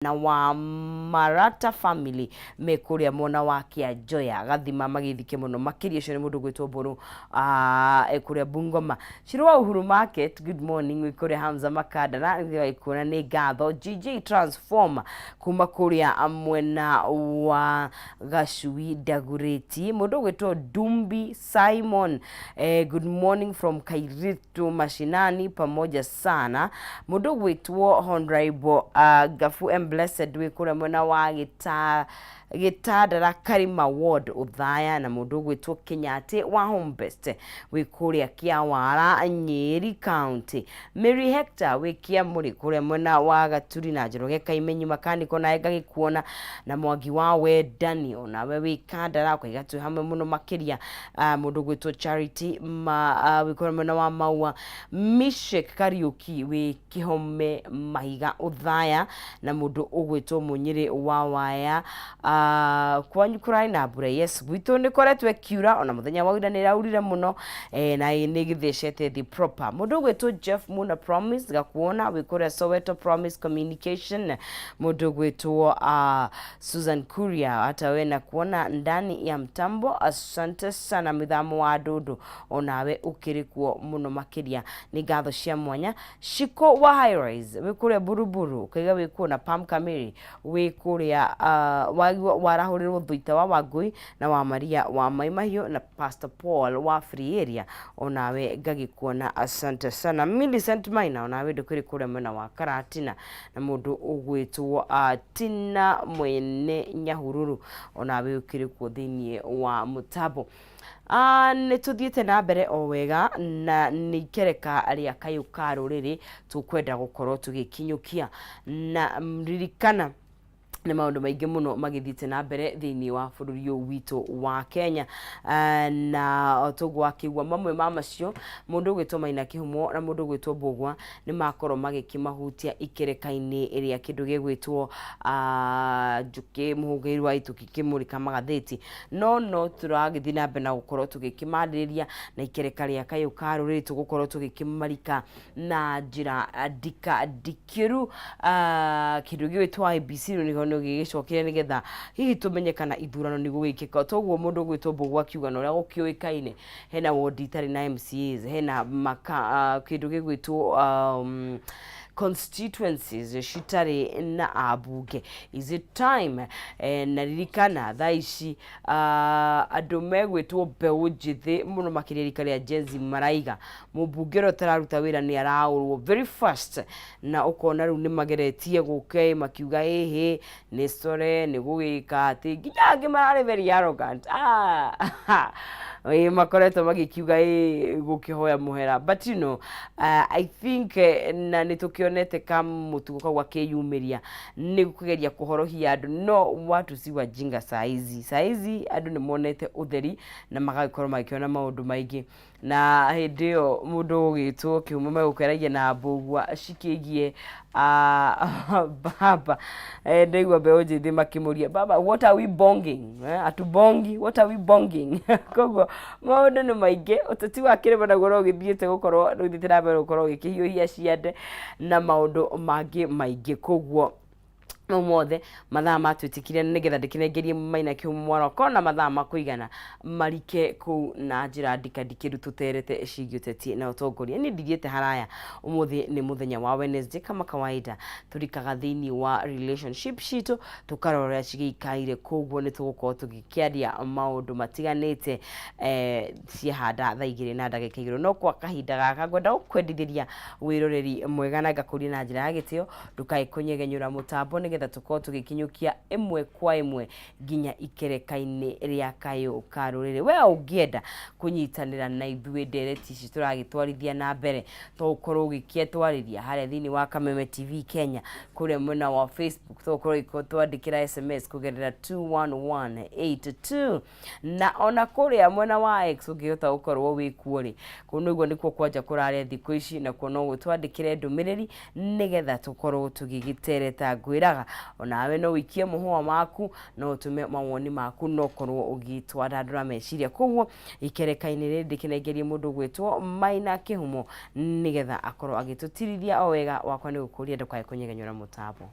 Na wa Marata family me kũrĩa mwena wa Kĩanjoya Gathima magĩthike mũno makĩria. Ũcio nĩ mũndũ gwĩtwo Mbũrũ e kũrĩa Bungoma. Shiro wa Uhuru Market, good morning, wĩ kũrĩa Hamza Makandara kuona nĩ ngatho. GJ Transformer kuma kũrĩa mwena wa Gacui Ndagurĩti. Mũndũ ũgwĩtwo Dumbi Simon, good morning from Kairitu mashinani, pamoja sana. Mũndũ ũgwĩtwo Honorable Gafu M Blessed wĩ kũrĩa mwena wa Gĩtandara Karima Ward Ũthaya, na mũndũ ũgwĩtwo Kĩnyatĩ wa Home Best wĩ kũrĩa Kĩawara, Nyĩrĩ County. Mary Hector wĩ Kĩamũrĩ kũrĩa mwena wa Gaturi, na Njoroge Kaimenyi Makaniko nawe ngagĩkuona, na Mwangi wa Wendani onawe wĩ Kandara ũkaiga twĩ hamwe mũno makĩria. Mũndũ ũgwĩtwo Charity wĩ kũrĩa mwena wa Maua. Mishek Kariũki wĩ Kĩhome Mahiga Ũthaya, na mũndũ ũgwĩtwo Mũnyĩrĩ wa Waya, kwanyu kũrarĩ na mbura? Yes, gwitũ nĩ koretwo ĩkiura, ona mũthenya wa ira nĩ ĩraurire mũno, na nĩ gĩthecete thĩ proper. Mũndũ ũgwĩtwo Jeff Muna Promise gakuona wĩ kũrĩa Soweto Promise Communication. Mũndũ ũgwĩtwo Susan Kuria, hata we na kuona ndani ya mtambo, asante sana. Mĩthamo wa ndũndũ onawe ũkĩrĩ kuo mũno makĩria, nĩ ngatho cia mwanya. Shiko wa High Rise wĩ kũrĩa Buruburu ũkaiga wĩ kuo, na Pam Kamiri wĩ kũrĩa warahũrĩrwo Thuita wa Wangũi na wa Maria wa Mai Mahiũ, na Pastor Paul wa Free Area onawe ngagĩkuona, asante sana. Millicent Maina onawe ndũkĩrĩ kũrĩa mwena wa Karatina, na mũndũ ũgwĩtwo Tina Mwene Nyahururu onawe ũkĩrĩ kuo thĩinĩ wa mũtambo. Nĩ tũthiĩte na mbere o wega na nĩ ikereka rĩa kayũ ka rũrĩrĩ tũkwenda gũkorwo tũgĩkinyũkia, na ririkana nĩ maũndũ maingĩ mũno magĩthiĩte na mbere thĩinĩ wa bũrũri ũyũ witũ wa Kenya. Na toguo akĩigua mamwe ma macio, mũndũ ũgwĩtwo Maina Kĩhumo na mũndũ ũgwĩtwo Mbũgua nĩ makorwo magĩkĩmahutia ikereka-inĩ rĩa kĩndũ gĩgwĩtwo njũkĩ mũhũngĩri wa itũki kĩmũrĩka magathĩti, no tũragĩthiĩ na mbere na gũkorwo tũgĩkĩmarĩrĩria na ikereka rĩa kayũ ka rũrĩrĩ tũgũkorwo tũgĩkĩmarika na njĩra ndika ndikĩru. Kĩndũ gĩgwĩtwo IEBC rĩu nĩho gĩgĩcokire nĩgetha hihi tũmenye kana ithurano nĩ gũgĩkĩka toguo mũndũ ũgwĩtwo Mbũgua akiuga na ũrĩa gũkĩũĩkaine hena ward itarĩ na MCAs, hena maka kĩndũ gĩgwĩtwo constituencies citarĩ na ambunge. Is it time? Na ririkana thaa ici andũ megwĩtwo mbeũ njĩthĩ mũno makĩria rika rĩa Gen Z maraiga mũmbunge ũrĩa ũtararuta wĩra nĩ araũrwo very fast, na ũkona rĩu nĩ mageretie gũka makiuga ĩhĩ nĩ core nĩ gũgĩka atĩ nginya angĩ mararĩ very arrogant, makoretwo magĩkiuga ĩ gũkĩhoya mũhera, but I think na nĩ tũkĩonete ka mũtugo kau akĩyumĩria nĩ kũgeria kũhorohia andũ, no watu si wajinga saizi. Saizi andũ nĩ monete ũtheri na magagĩkorwo magĩkĩona maũndũ maingĩ, na hĩndĩ ĩyo mũndũ ũgwĩtwo Kĩhumo megũkeragia na Mbũgua cikĩgie baba. Ndaigua mbeũ njĩthĩ makĩmũria, "Baba, what are we bonging?" Atubongi, what are we bonging? Koguo maũndũ nĩ maingĩ. Ũteti wa kĩrĩma naguo no ũgĩthiĩte gũkorwo nĩ ũthiĩte na mbere gũkorwo ũgĩkĩhiũhia ciande na maũndũ mangĩ maingĩ. Koguo mau mothe mathaa matwĩtĩkire nĩgetha ndĩkĩnengerie Maina Kĩhumo mwaroko na mathaa makũigana marike kũu na njĩra ndikandikĩru tũterete ciĩgiĩ ũteti na ũtongoria. Niĩ ndithiĩte haraya. Ũmũthĩ nĩ mũthenya wa Wednesday, kama kawaida tũrikaga thĩinĩ wa relationship citũ tũkarora ũrĩa cigĩikaire, koguo nĩ tũgũkorwo tũgĩkĩaria maũndũ matiganĩte ciahanda thaa 2:02. No kwa kahinda gaka ngwenda gũkwendithĩria wĩroreri mwega na ngakũria na njĩra ya gĩtĩo ndũkae kũnyegenyũra mũtambo nĩgetha tũkorwo tũgĩkinyũkia ĩmwe kwa ĩmwe nginya ikereka-inĩ rĩa kayũ ka rũrĩrĩ. We ũngĩenda kũnyitanĩra na ithuĩ ndereti ici tũragĩtwarithia na mbere, to ũkorwo ũgĩkĩtwarĩria harĩa thĩinĩ wa Kameme TV Kenya kũrĩa mwena wa Facebook, to ũkorwo ũgĩtwandĩkĩra SMS kũgerera 21182, na ona kũrĩa mwena wa X ũngĩhota gũkorwo wĩ kuo rĩ, kũu nĩguo nĩkuo kwanja kũrarĩa thikũ ici, nakuo no ũtwandĩkĩre ndũmĩrĩri nĩgetha tũkorwo tũgĩgĩtereta. Ngwĩraga onawe no ũikie mũhũa waku, no ũtũme mawoni maku, no ũkorwo ũgĩtwandandũra meciria. Koguo ikereka-inĩ rĩrĩ ndĩkĩnengerie mũndũ ũgwĩtwo Maina Kĩhumo nĩgetha akorwo agĩtũtirithia o wega. Wakwa nĩ gũkũria ndũkae kũnyegenyũra mũtambo.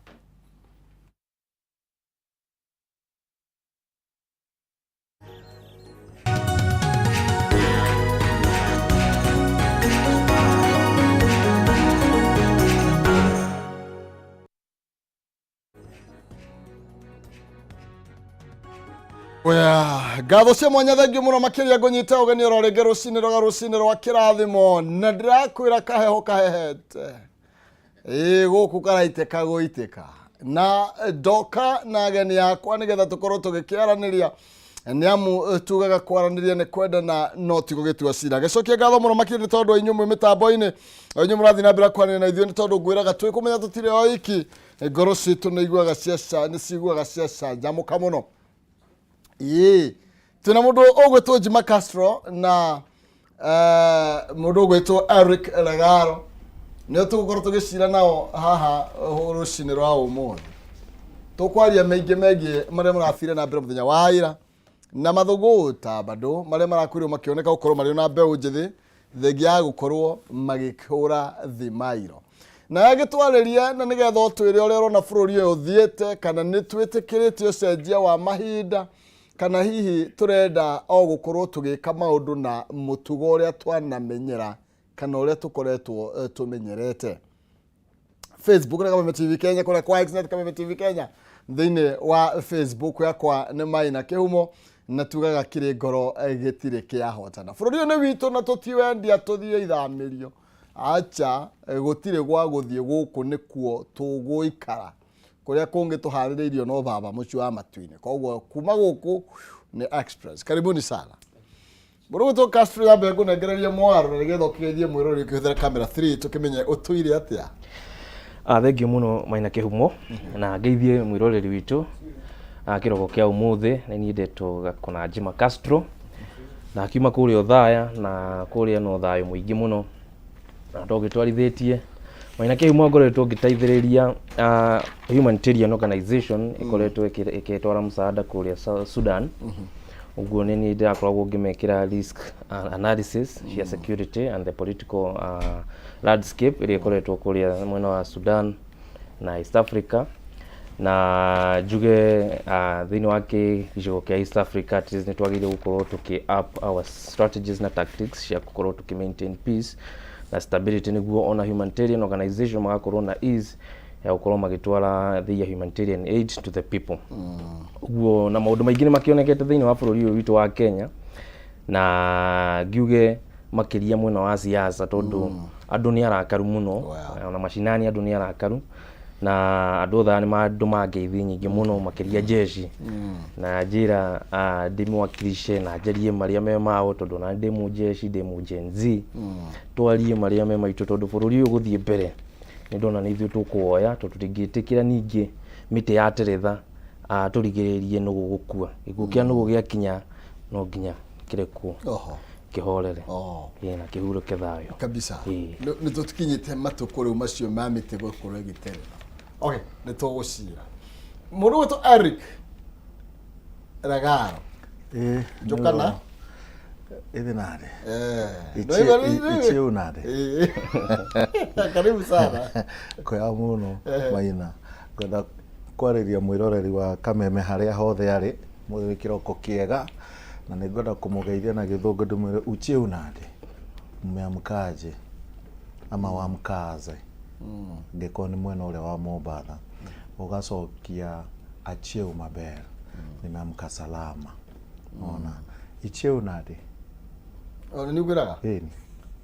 Oya, ngatho cia mwanya thengiũ mũno makĩria ngũnyita ũgeni oro rĩngĩ rũcinĩ rwa rũcinĩ rwa kĩrathimo na ndĩrakwĩra kaheho kahehete ĩĩ gũkũ karaitĩka gũitĩka na ndoka na ageni akwa nĩgetha tũkorwo tũgĩkĩaranĩria nĩ amu eh, tugaga kwaranĩria nĩ kwendana no ti gũgĩtua cira gĩcokia ngatho mũno makĩria nĩ tondũ inyuĩ mwĩ mĩtambo-inĩ inyuĩ mũrathiĩ na mbere kwaranĩria na ithuĩ nĩ tondũ ngwĩraga twĩ kũmenya tũtirĩ o iki ngoro citũ nĩ iguaga ciaca nĩ ciguaga ciacanjamũka mũno ĩĩ twĩna mũndũ ũgwĩtwo Juma Castro na eh, mũndũ ũgwĩtwo Eric Regaro nĩo tũgũkorwo tũgĩcira nao haha eh, rũcinĩ rwa ũmũthĩ tũkwaria maingĩ megiĩ marĩa marathire na mbere mũthenya wa ira na mathũgũta bado marĩa marakorirwo makĩoneka gũkorwo marĩ na mbeũ njĩthĩ thengia ya gũkorwo magĩkũra thimairo na agĩtwarĩria na nĩgetha ũtwĩre ũrĩa ũrona bũrũri ũyũ ũthiĩte kana nĩ twĩtĩkĩrĩte ũcenjia wa mahinda kana hihi tũrenda o gũkorwo tũgĩka maũndũ na mũtugo ũrĩa twanamenyera kana ũrĩa tũkoretwo eh, tũmenyerete Facebook na Kameme TV Kenya kũrĩa kwa Xnet Kameme TV Kenya thĩinĩ wa Facebook yakwa nĩ Maina Kĩhumo na tugaga kĩrĩ ngoro eh, gĩtirĩ kĩahotana bũrũri ũyũ nĩ witũ na tũtiwendia tũthiĩ ithamĩrio acha eh, gũtirĩ gwa gũthiĩ gũkũ nĩkuo tũgũikara kũrĩa kũngĩ tũharĩrĩirio no baba mũciĩ wa matu-inĩ koguo kuma gũkũ nĩ express karibuni sana mũrũgũtwo Castro yambe ngũnengererie mwaro na nĩgetha ũkĩgeithie mwĩroreri ũkĩhũthĩra kamera 3 tũkĩmenye ũtũire atĩa Ah, thengiũ mũno Maina Kĩhumo na ngeithie mwĩroreri witũ ah, kĩroko kĩa ũmũthĩ nĩ niĩ ndetwo Gakũna Juma Castro na akiuma kũrĩa Othaya na kũrĩa no thayũ mũingĩ mũno na tũgĩtwarithĩtie Maina Kĩhumo ngoretwo ngĩteithĩrĩria ah, humanitarian organization ĩkoretwo ĩkĩ- ĩkĩtwara msaada kũrĩa Sudan ũguo nĩ niĩ ndĩrakoragwo ngĩmekĩra risk analysis cia security and the political landscape ĩrĩa ĩkoretwo kũrĩa mwena wa Sudan na East Africa na njuge thĩinĩ wa gĩcigo kĩa East Africa at least nĩ twagĩrĩire gũkorwo tũkĩ up our strategies na tactics cia gũkorwo tũkĩ maintain peace na stability nĩguo ona humanitarian organization magakorwo na ease ya gũkorwo magĩtwara the humanitarian aid to the people ũguo na maũndũ maingĩ nĩ makĩonekete thĩinĩ wa bũrũri ũyũ witũ wa Kenya na ngiuge makĩria mwena wa siasa tondũ andũ nĩ arakaru mũno Wow. ona macinani andũ nĩ arakaru na andũ othe aya nĩ mandũma ngeithi nyingĩ mũno makĩria jeshi na njĩra ah, ndĩmwakilishe na njarie marĩa me mao tondũ ona ndĩ mũjeshi ndĩ mũ Gen Z twarie marĩa me maitũ tondũ bũrũri ũyũ gũthiĩ mbere nĩ ndona nĩ ithuĩ tũkũwoya tondũ tũtingĩtĩkĩra ningĩ mĩtĩ ya teretha ah, tũrigĩrĩrie nũgũ gũkua gĩkuũ kĩa nũgũ gĩakinya no nginya kĩrekwo oho kĩhorere Oh. Ĩĩ, na kĩhurũke thayũ kabisa Ĩĩ. nĩ tũkinyĩte matukũ rĩu macio ma mĩtĩ gũkorwo ĩgĩterera okay nĩ tũgũcira mũndũ gwĩtwo Eric Ragaro Eh, Njũkana? Ĩthĩ narĩ. Eh, Ichi- nĩ waigua ichi unarĩ. Ĩĩ. karibu sana Kwega mũno Maina. Ngwenda kwarĩria mwĩroreri wa Kameme harĩa hothe arĩ, mũthĩ nĩ kĩroko kĩega na nĩ ngwenda kũmũgeithia na gĩthũngũ ndĩmwĩre uchi unarĩ, mmeamkaje ama wamkaze angĩkorwo nĩ mwena ũrĩa wa Mombatha ũgacokia achieu maber nimeamka salama ona ichieu nade Ona nĩ ũkwĩraga ĩni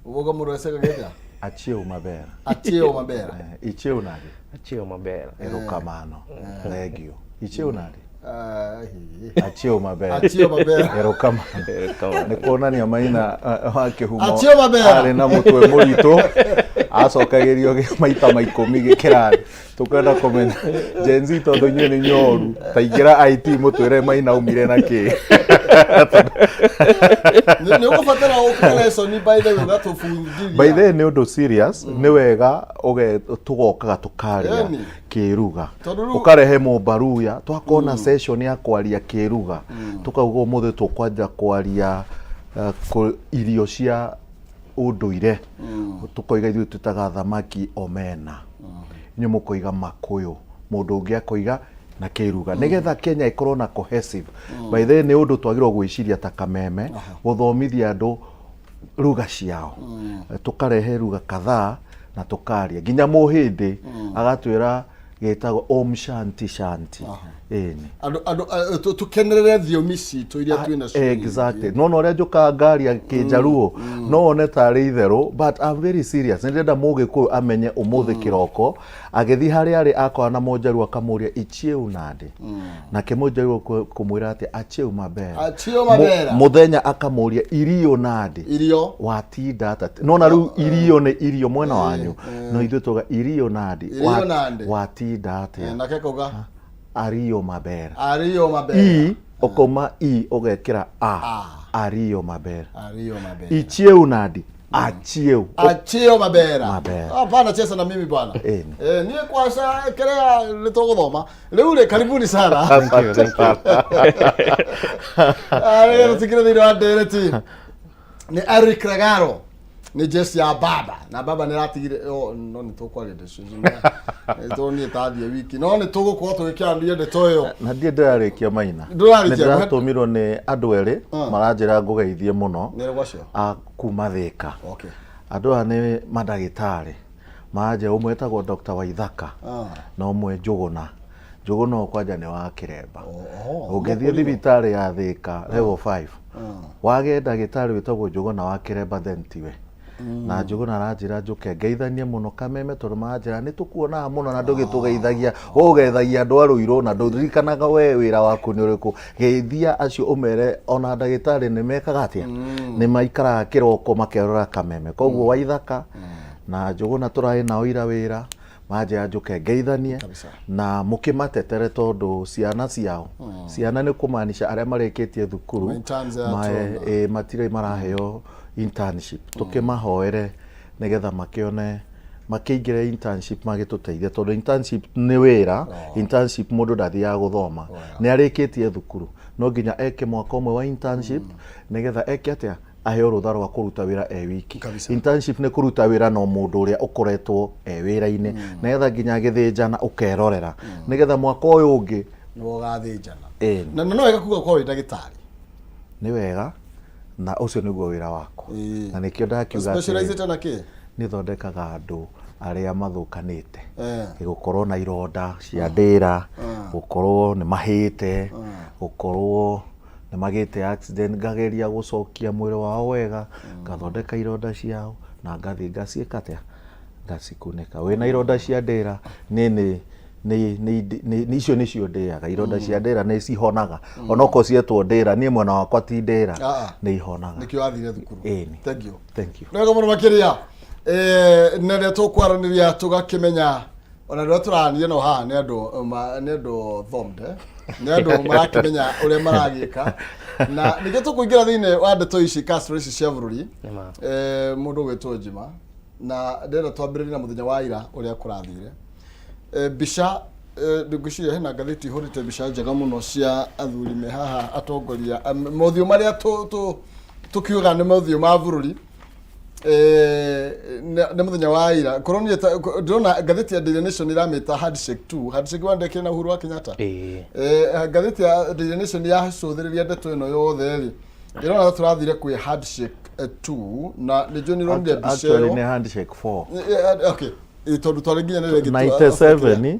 ũgoka mũndũ acekaga achieu maber achio mabera Eh, ichieu nade Achiew mabera erokamano thengio ichieu nade Ah, hihi. achiew mabera Achiew mabera. erokamano Erokamano. nä kuonania maina eh, wa kä humo Achiew mabera. arä na må twe må ritå acokagä rio maita ma ikå gä kä rathi tå kwenda kå menya Gen Z tondå inyuä nä nyoru taingä ra IT må twä re maina aumire na kä Nĩ nĩ ũgũbatara ũke lesson by the way ũgatũbundithia by the way nä å ndå serious nä wega tå gokaga tå karia Ĩni. kä ruga Tondũ rĩu- å karehe mũmbaruya twakorwo na session ya kwaria kä ruga tå kauga å må thä tå kwanja kwaria eh, irio cia ũndũire tũkoiga ithuĩ twĩtaga thamaki omena inyuĩ mũkoiga makũyũ mũndũ ũngĩ akoiga na kĩruga nĩgetha Kenya ĩkorwo na cohesive by the way nĩ ũndũ twagĩrĩirwo gwĩciria ta kameme gũthomithia andũ ruga ciao tũkarehe ruga kadhaa na tũkaria nginya mũhĩndĩ agatwĩra Gĩtagwo Om Shanti Shanti. Ĩni. Andũ andũ eh, tũkenerere thiomi citũ iria twĩ nacio. Exactly. No na ũrĩa njũkaga ngaria kĩnjaruo no wone tarĩ itherũ, but I'm very serious. Nĩ ndĩrenda mũgĩkũyũ amenye ũmũthĩ kĩroko agĩthiĩ harĩa arĩ akora na mũnjaruo akamũria ichieu nandĩ. Nake mũnjaruo kũmwĩra atĩ achieu mabera. Achieu mabera. Mũthenya akamũria irio nandĩ. Irio. Watinda ata nona rĩu irio nĩ irio mwena wanyu no ithuĩ tuga irio nandi. Irio nandi. Watinda atĩa? Nake kauga ario mabera. Ario mabera. I ũkauma i ũgekĩra a, ario mabera. Ario mabera. Ichieu nandi, achieu. Achio mabera. Mabera. Hapana, cheza na mimi bwana. Ĩni. Niĩ kwaca kerea nĩ tũgũthoma rĩu rĩ, karibuni sana. Thank you, thank you. Rĩu tũkĩrĩ thĩinĩ wa ndereti nĩ Eric Regaro, nĩ jeshi ya baba na baba nĩ ratigire. Oh, no nĩ tũkwaria ndeto icio nĩ niĩ tathiĩ wiki no nĩ tũgũkorwo tũgĩkĩaranĩria ndeto ĩyo. Na ndiĩ ndĩrarĩkia, Maina. Ndũrarĩkia? Nĩ ndĩratũmirwo nĩ andũ erĩ, maranjĩra ngũgeithie mũno. Nĩ rũgwacio. A kuma Thĩka. Okay. Andũ aya nĩ mandagĩtarĩ, maranjĩra ũmwe etagwo Dr. Waithaka na ũmwe Njũgũna. Njũgũna ũyũ kwanja nĩ wa Kĩremba. Ũngĩthiĩ thibitarĩ ya Thĩka level 5 wage ndagĩtarĩ wĩtagwo Njũgũna wa Kĩremba, then tiwe. Na Njũgũna aranjĩra njũke ngeithanie mũno Kameme, tondũ maranjĩra nĩ tũkuonaga mũno na ndũgĩtũgeithagia, we ũgeithagia andũ a Rũirũ na ndũririkanaga we wĩra waku nĩ ũrĩkũ. Geithia acio ũmere ona ndagĩtarĩ nĩ mekaga atĩa, nĩ maikaraga kĩroko makerora Kameme. Koguo Waithaka na Njũgũna tũrarĩ nao ira wĩra, manjĩra njũke ngeithanie na mũkĩmatetere, tondũ ciana ciao, ciana nĩ kũmaanisha arĩa marĩkĩtie thukuru Ma interns ya tũrona. Matirĩ maraheo internship. Tũkĩmahoere nĩgetha makĩone makĩingĩre internship magĩtũteithia, tondũ internship nĩ wĩra. Internship mũndũ ndathiaga gũthoma, nĩ arĩkĩtie thukuru, no nginya eke mwaka ũmwe wa internship nĩgetha eke atĩa, aheo rũtha rwa kũruta wĩra e wiki. Internship nĩ kũruta wĩra no mũndũ ũrĩa ũkoretwo e wĩra-inĩ, nĩgetha nginya agĩthĩnjana ũkerorera, nĩgetha mwaka ũyũ ũngĩ nĩwe ũgathĩnjana. Ĩni. Na no wega kuga korwo wĩ ndagĩtarĩ. Nĩ wega, na ũcio nĩguo wĩra wakwa. Na nĩkĩo ndakiuga atĩrĩ, Specialized na kĩ? Nĩ thondekaga andũ arĩa mathũkanĩte, gũkorwo na ironda cia ndĩra, gũkorwo nĩ mahĩte, gũkorwo nĩ magĩte accident, ngageria gũcokia mwĩrĩ wao wega, ngathondeka ironda ciao na ngathiĩ ngaciĩka atĩa, ngacikunĩka. Wĩna ironda cia ndĩra, nĩ nĩ nĩ nĩ nĩ icio nĩcio ndĩaga. Ironda cia ndĩra nĩ cihonaga, onokorwo cietwo ndĩra, niĩ mwena wakwa ti ndĩra. Nĩ ihonaga. Nĩkĩo wathire thukuru. Ĩni. Thank you. Thank you. Nĩ wega mũno makĩria. Na rĩrĩa tũkwaranĩria tũgakĩmenya ona rĩrĩa tũraranĩria no haha nĩ andũ nĩ andũ thomde, nĩ andũ marakĩmenya ũrĩa maragĩka, na nĩkĩo tũkũingĩra thĩinĩ wa ndeto ici, Castro ici cia bũrũri. Nĩma. Mũndũ ũgwĩtwo Njima, na ndĩrenda twambĩrĩrie na mũthenya wa ira ũrĩa kũrathire. Mbica ngwĩciria hena ngathĩti ihũrĩte mbica njega mũno cia athuri me haha, atongoria, mothiũ marĩa tũkiugaga nĩ mothiũ ma bũrũri. Nĩ mũthenya wa ira kũronire ndĩrona ngathĩti ya Daily Nation ĩramĩta handshake 2, handshake 1 ndekĩrĩ na Uhuru wa Kenyatta. Ngathĩti ya Daily Nation yacũthĩrĩria ndeto ĩno yothe rĩ, ĩrona tũrathire kwĩ handshake 2 na nĩ njũĩ nĩ ĩronire mbica Actually ĩyo. nĩ handshake 4. Okay. Tondũ twarĩ nginya nĩ rĩngĩ 97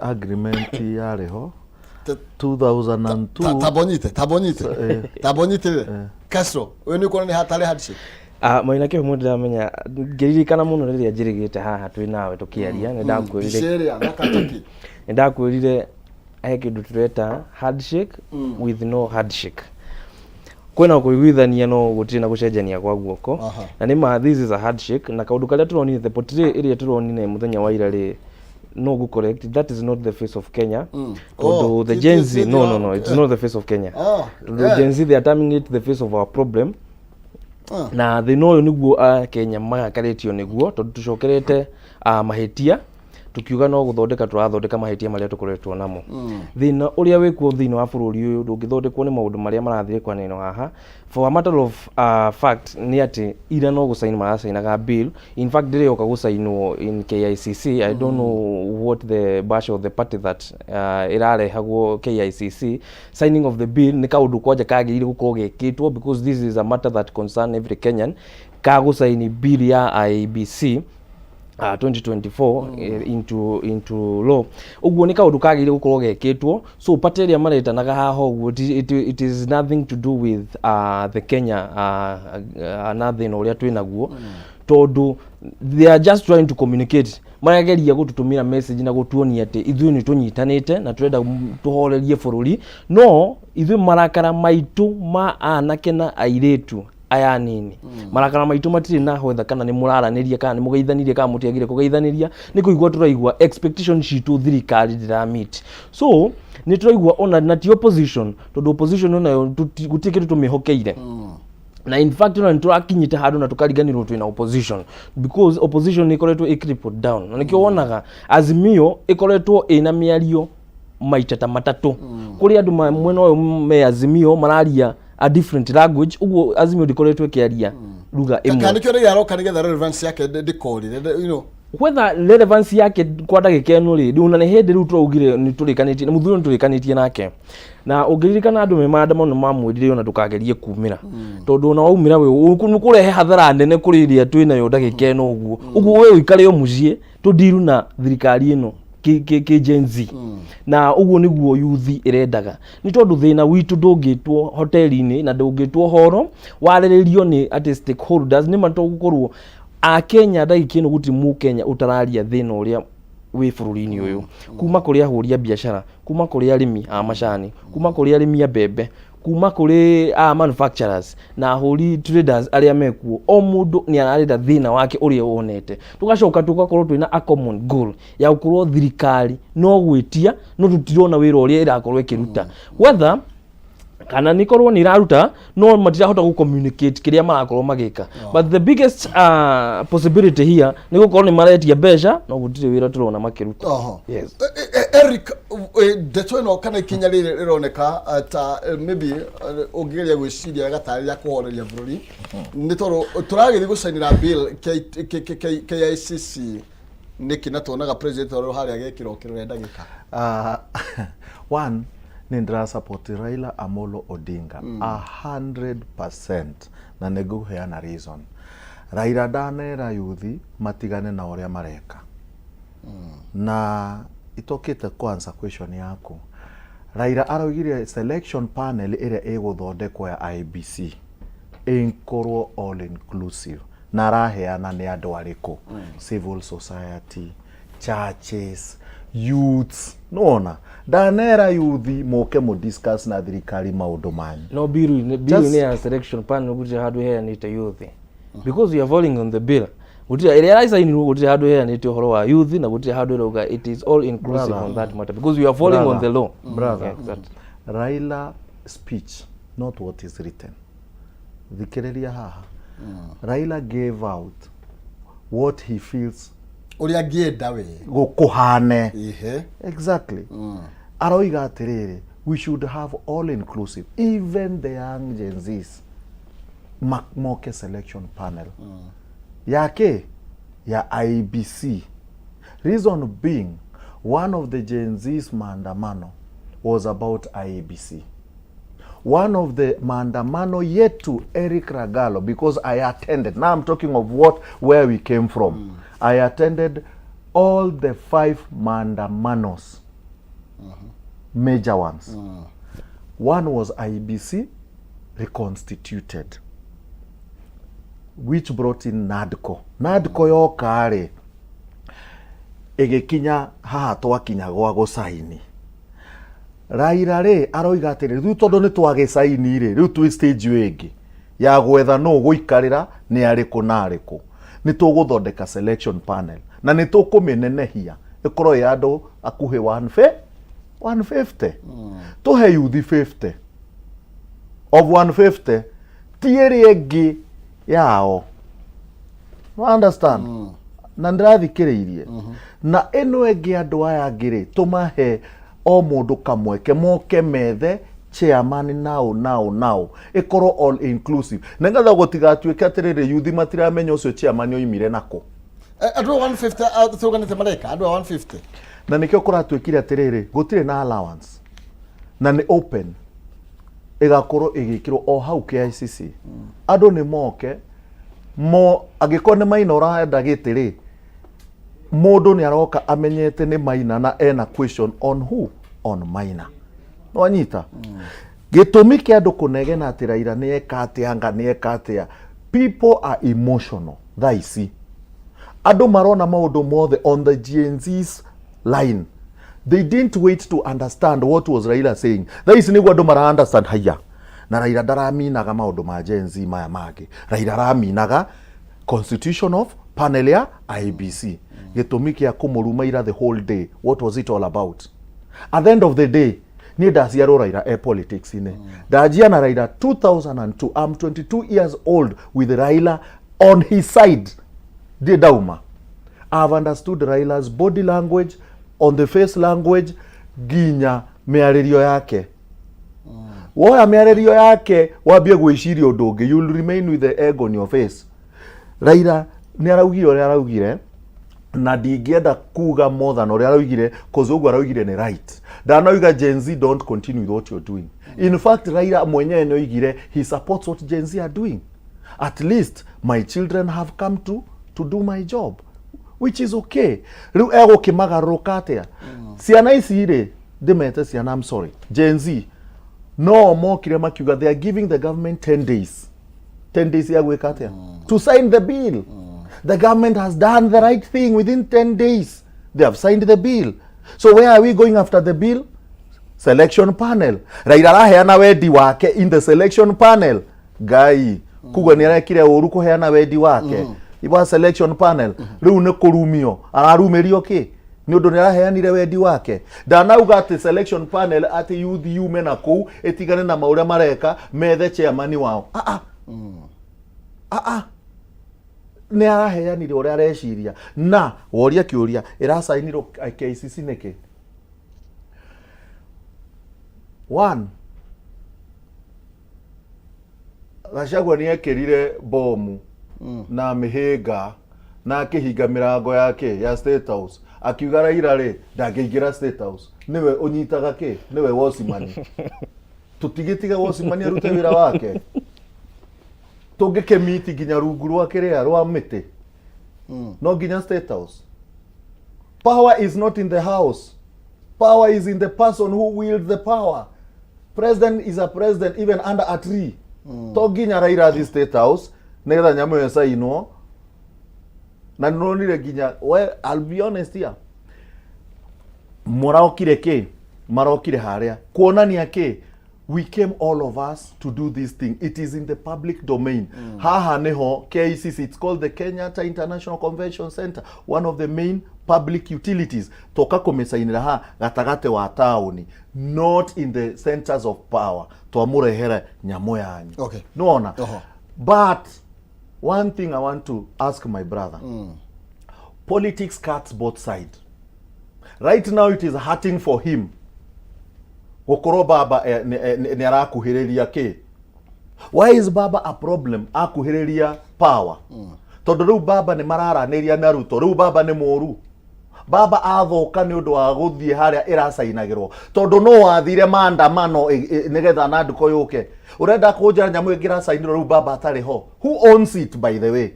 agreement yarĩ ho 2002. Tambonyite, tambonyite, tambonyite. Castro, ũyũ nĩ ũkuona nĩ hatarĩ handshake? Ah, Maina Kĩhumo, ndĩramenya ngĩririkana mũno rĩrĩa njĩrĩgĩte haha twĩ nawe tũkĩaria, nĩ ndakwĩrire Mbica ĩrĩa nakataki. Nĩ ndakwĩrire he kĩndũ tũreta handshake with no handshake. Kwĩna kũiguithania no gũtirĩ na gũcenjania kwa guoko. Na nĩ ma this is a handshake, na kaũndũ karĩa tũronire, the portray ĩrĩa tũronire mũthenya wa ira rĩ, no go correct, that is not the face of Kenya, tondũ Oh, the Gen Z no no no, it's not the face of Kenya, tondũ Gen Z, they are terming it the face of our problem. Na thĩna ũyũ nĩguo Akenya magakarĩtio nĩguo, tondũ tũcokerete mahĩtia tukiuga no gũthondeka tũrathondeka mahĩtia marĩa tũkoretwo namo. Thĩna ũrĩa wĩkuo thĩinĩ wa bũrũri ũyũ ndũngĩthondekwo nĩ maũndũ marĩa marathiĩ kwanĩrĩrwo haha. For a matter of fact nĩ atĩ ira no gũcaini maracainaga bill. In fact ndĩrĩoka gũcainwo in KICC. I don't know what the bash of the party that ĩrarehagwo KICC. Signing of the bill nĩ kaũndũ kwanja kagĩrĩire gũkorwo gekĩtwo, because this is a matter that concern every Kenyan, ka gũcaini bill ya IEBC. 2024 into law. Ũguo nĩ kaũndũ kagĩrĩire gũkorwo gekĩtwo. So party ĩrĩa maretanaga haha ũguo, it is nothing to do with the Kenya na thĩna ũrĩa twĩ naguo, tondũ they are just trying to communicate, marageria gũtũtũmĩra message na gũtuonia atĩ ithuĩ nĩ tũnyitanĩte na tũrenda tũhorerie bũrũri. No ithuĩ marakara maitũ ma anake na airĩtu aya anini, marakara maitũ matirĩ na hwetha kana nĩ mũraranĩria, kana nĩ mũgeithanirie, kana mũtiagire kũgeithanĩria. Nĩ kũigua tũraigua expectation citũ thirikari ndĩra meet. So nĩ tũraigua ona na ti opposition, tondũ opposition onayo gũtirĩ kĩndũ tũmĩhokeire. Na in fact ona nĩtũrakinyĩte handũ na tũkariganĩrwo twĩna opposition, because opposition nĩ ĩkoretwo ĩ crippled down, na nĩkĩo wonaga Azimio ĩkoretwo ĩna mĩario maita ta matatũ, kũrĩ andũ mwena ũyũ me Azimio mararia a different language. Ũguo Azimio ndĩkoretwo ĩkĩaria lugha ĩmwe. Kana nĩkĩo rĩrĩa aroka nĩgetha relevance yake ndĩkorire, whether relevance yake kwa ndagĩka ĩno rĩ, rĩu na nĩ hĩndĩ rĩu tũraugire nĩ tũrĩkanĩtie na mũthuri ũyũ, nĩ tũrĩkanĩtie nake. Na ũngĩririkana andũ me maandamano mamwĩrire ona ndũkagerie kumĩra, tondũ ona waumĩra we nĩ kũrehe hathara nene kũrĩ ĩrĩa twĩ nayo ndagĩka ĩno. Ũguo we ũikare o mũciĩ tũndiru na thirikari ĩno kĩ Gen Z. Na ũguo nĩguo youth ĩrendaga, nĩ tondũ thĩna witũ ndũngĩtwo hoteli-inĩ na ndũngĩtwo horo warĩrĩrio nĩ atĩ stakeholders nĩ matũgũkorwo Akenya. Ndagĩka ĩno gũtirĩ mũkenya ũtararia thĩna ũrĩa wĩ bũrũri-inĩ ũyũ, kuma kũrĩ ahũri a biacara, kuma kũrĩ arĩmi a macani, kuma kũrĩ arĩmi a mbembe, kuma kũrĩ a manufacturers na ahũri traders arĩa mekuo. O mũndũ nĩ ararĩra thĩna wake ũrĩa wonete. Tũgacoka tũgakorwo twĩna a common goal ya gũkorwo thirikari no gwĩtia, no tũtirona wĩra ũrĩa ĩrakorwo ĩkĩruta, whether kana nĩ korwo nĩ iraruta, no matirahota gũ communicate kĩrĩa marakorwo magĩka. But the biggest possibility here nĩ gũkorwo nĩ maretia mbeca, no gũtirĩ wĩra tũrona makĩruta. Yes. Eric, ndeto ĩno kana ikinya rĩrĩ rĩroneka ta maybe ũngĩgeria gwĩciria gatarĩ rĩa kũhoreria bũrũri, nĩ tondũ tũragĩthiĩ gũcainĩra bill KICC nĩkĩ, na tuonaga president ũrĩa harĩa agĩkĩra kĩrore ndagĩka? One, nĩ ndĩra support Raila Amolo Odinga 100%, na nĩ ngũheana reason. Raila ndanera yuthi matigane na ũrĩa mareka. Na itokĩte kwanza question yaku, Raila araugire selection panel ĩrĩa ĩgũthondekwo ya IEBC ĩkorwo all inclusive, na araheana nĩ andũ arĩkũ: civil society, churches, youths. Nona ndanera yuthi moke mu discuss na thirikari maũndũ manyu. No bill nĩ ya selection panel, gũtirĩ handũ ĩheanĩte youth, because we are following on the bill. Gũtirĩ ĩrĩa ĩracainirwo, gũtirĩ handũ ĩheanĩte ũhoro wa youth, na gũtirĩ handũ ĩrauga it is all inclusive. Brother. On that matter, because we are following on the law. Brother. Yeah, exactly. Raila speech, not what is written. Thikĩrĩria haha, Raila gave out what he feels ũrĩa angĩenda we gũkũhane. Exactly. Aroiga atĩrĩrĩ, we should have all inclusive, even the young Gen Zs moke selection panel yake ya IEBC. Reason being, one of the Gen Zs maandamano was about IEBC. One of the maandamano yetu, Eric Ragalo, because I attended, now I'm talking of what where we came from. I attended all the five maandamanos, major ones. One was IEBC reconstituted, which brought in NADCO. NADCO yoka rĩ, ĩgĩkinya haha twakinya gwa gũcaini. Raila rĩ, aroiga atĩrĩ, rĩu tondũ nĩ twagĩcaini rĩ, rĩu twĩ stage ĩyo ĩngĩ ya gwetha nũ gũikarĩra, nĩ arĩkũ na arĩkũ. Nĩ tũgũthondeka selection panel na nĩ tũkũmĩnenehia ĩkorwo ĩ andũ akuhĩ 150, tũhe yuthi 50 of 150, ti ĩrĩa ĩngĩ yao. No understand? Na ndĩrathikĩrĩirie na ĩno ĩngĩ, andũ aya angĩ rĩ, tũmahe o mũndũ kamweke moke methe chairman now now now, ĩkorwo all inclusive, nĩgetha gũtigatuĩke atĩrĩrĩ, yuthi matiramenya ũcio chairman oimire nakũ. Andũ a 150 tũganĩte mareka andũ a 150. Na nĩkĩo kũratuĩkire atĩrĩrĩ, gũtirĩ na allowance na nĩ open, ĩgakorwo ĩgĩkĩrwo o hau KICC. Andũ nĩ moke mo, angĩkorwo nĩ maina ũrenda gĩtĩ rĩ. Mũndũ nĩ aroka amenyete nĩ Maina na ena question on who? On Maina. Nĩwanyita? Gĩtũmi kĩa andũ kũnegena atĩ Raila nĩ eka atĩa anga nĩ eka atĩa, people are emotional thaa ici. Andũ marona maũndũ mothe on the Gen Z's line. They didn't wait to understand what was Raila saying. Thaa ici nĩguo andũ mara understand haiya. Na Raila ndaraminaga maũndũ ma Gen Z maya mangĩ. Raila araminaga constitution of panel ya IEBC. Gĩtũmi kĩa kũmũruma ira the whole day, what was it all about? At the end of the day, niĩ ndaciarwo Raila e politics-inĩ. Ndanjia na Raila 2002. I'm 22 years old with Raila on his side. Ndirĩ ndauma. I've understood Raila's body language, on the face language, nginya mĩarĩrio yake. Woya mĩarĩrio yake wambie gwĩciria ũndũ ũngĩ, you'll remain with the egg on your face. Raila nĩ araugire ũrĩa araugire, na ndingĩenda kuga more than ũrĩa araugire, cause ũguo araugire nĩ right. Ndanoiga Gen Z don't continue with what you're doing. In fact, Raila mwenyewe nĩ oigire he supports what Gen Z are doing. At least my children have come to do my job, which is okay. Rĩu egũkĩmagarũrũka atĩa? Ciana ici rĩ, ndĩmete ciana, I'm sorry, Gen Z no mokire makiuga they are giving the government 10 days. 10 days ya gwĩka atĩa? To sign the bill. The government has done the right thing. Within 10 days they have signed the bill. So where are we going after the bill? Selection panel. Raila araheana wendi wake in the selection panel. Ngai kuguo nĩ arekire ũru kũheana wendi wake iwa selection panel. Rĩu nĩ kũrumio ararumĩrio kĩ nĩ ũndũ nĩ araheanire wendi wake. Ndanauga atĩ selection panel atĩ youth yume na kũu ĩtigane na maũrĩa mareka methe chairman wao. Ah ah. Ah ah. Nĩ araheanire ũrĩa areciria na woria kĩũria ĩracainirwo KICC nĩkĩ? One, Gachagua nĩ ekĩrire bomu na mĩhĩnga na akĩhinga mĩrango yake ya State House, akiuga Raila rĩ ndangĩingĩra State House, nĩwe ũnyitaga kĩ, nĩwe wocimani. Tũtigĩtige wocimani arute wĩra wake, tũngĩkĩmiti nginya rungu rwa kĩrĩa rwa mĩtĩ, no nginya State House. Power is not in the house. Power is in the person who wields the power. President is a president even under a tree. To nginya Raila athiĩ State House nĩgetha nyamũ ĩyo ĩcainwo. Na nĩronire nginya, well, I'll be honest here, mũrokire kĩ, marokire harĩa kuonania kĩ? We came, all of us, to do this thing. It is in the public domain. Haha niho KICC, it's called the Kenyatta International Convention Center, one of the main public utilities. Toka kũmĩcainĩra ha gatagatĩ wa taũni, not in the centers of power. Twamũrehere nyamũ yanyu. Nĩwona? Oho. But one thing I want to ask my brother, politics cuts both sides. Right now it is hurting for him gũkorwo Baba nĩ arakuhĩrĩria kĩ. Why is Baba a problem akuhĩrĩria power? Tondũ rĩu Baba nĩ mararanĩria na Ruto. Rĩu Baba nĩ mũru? Baba athũka nĩ ũndũ wa gũthiĩ harĩa ĩracainagĩrwo, tondũ no wathire maandamano nĩgetha NADCO yũke. Ũrenda kũnjĩra nyamũ ĩngĩ ĩracainĩrwo rĩu Baba atarĩ ho? Who owns it, by the way?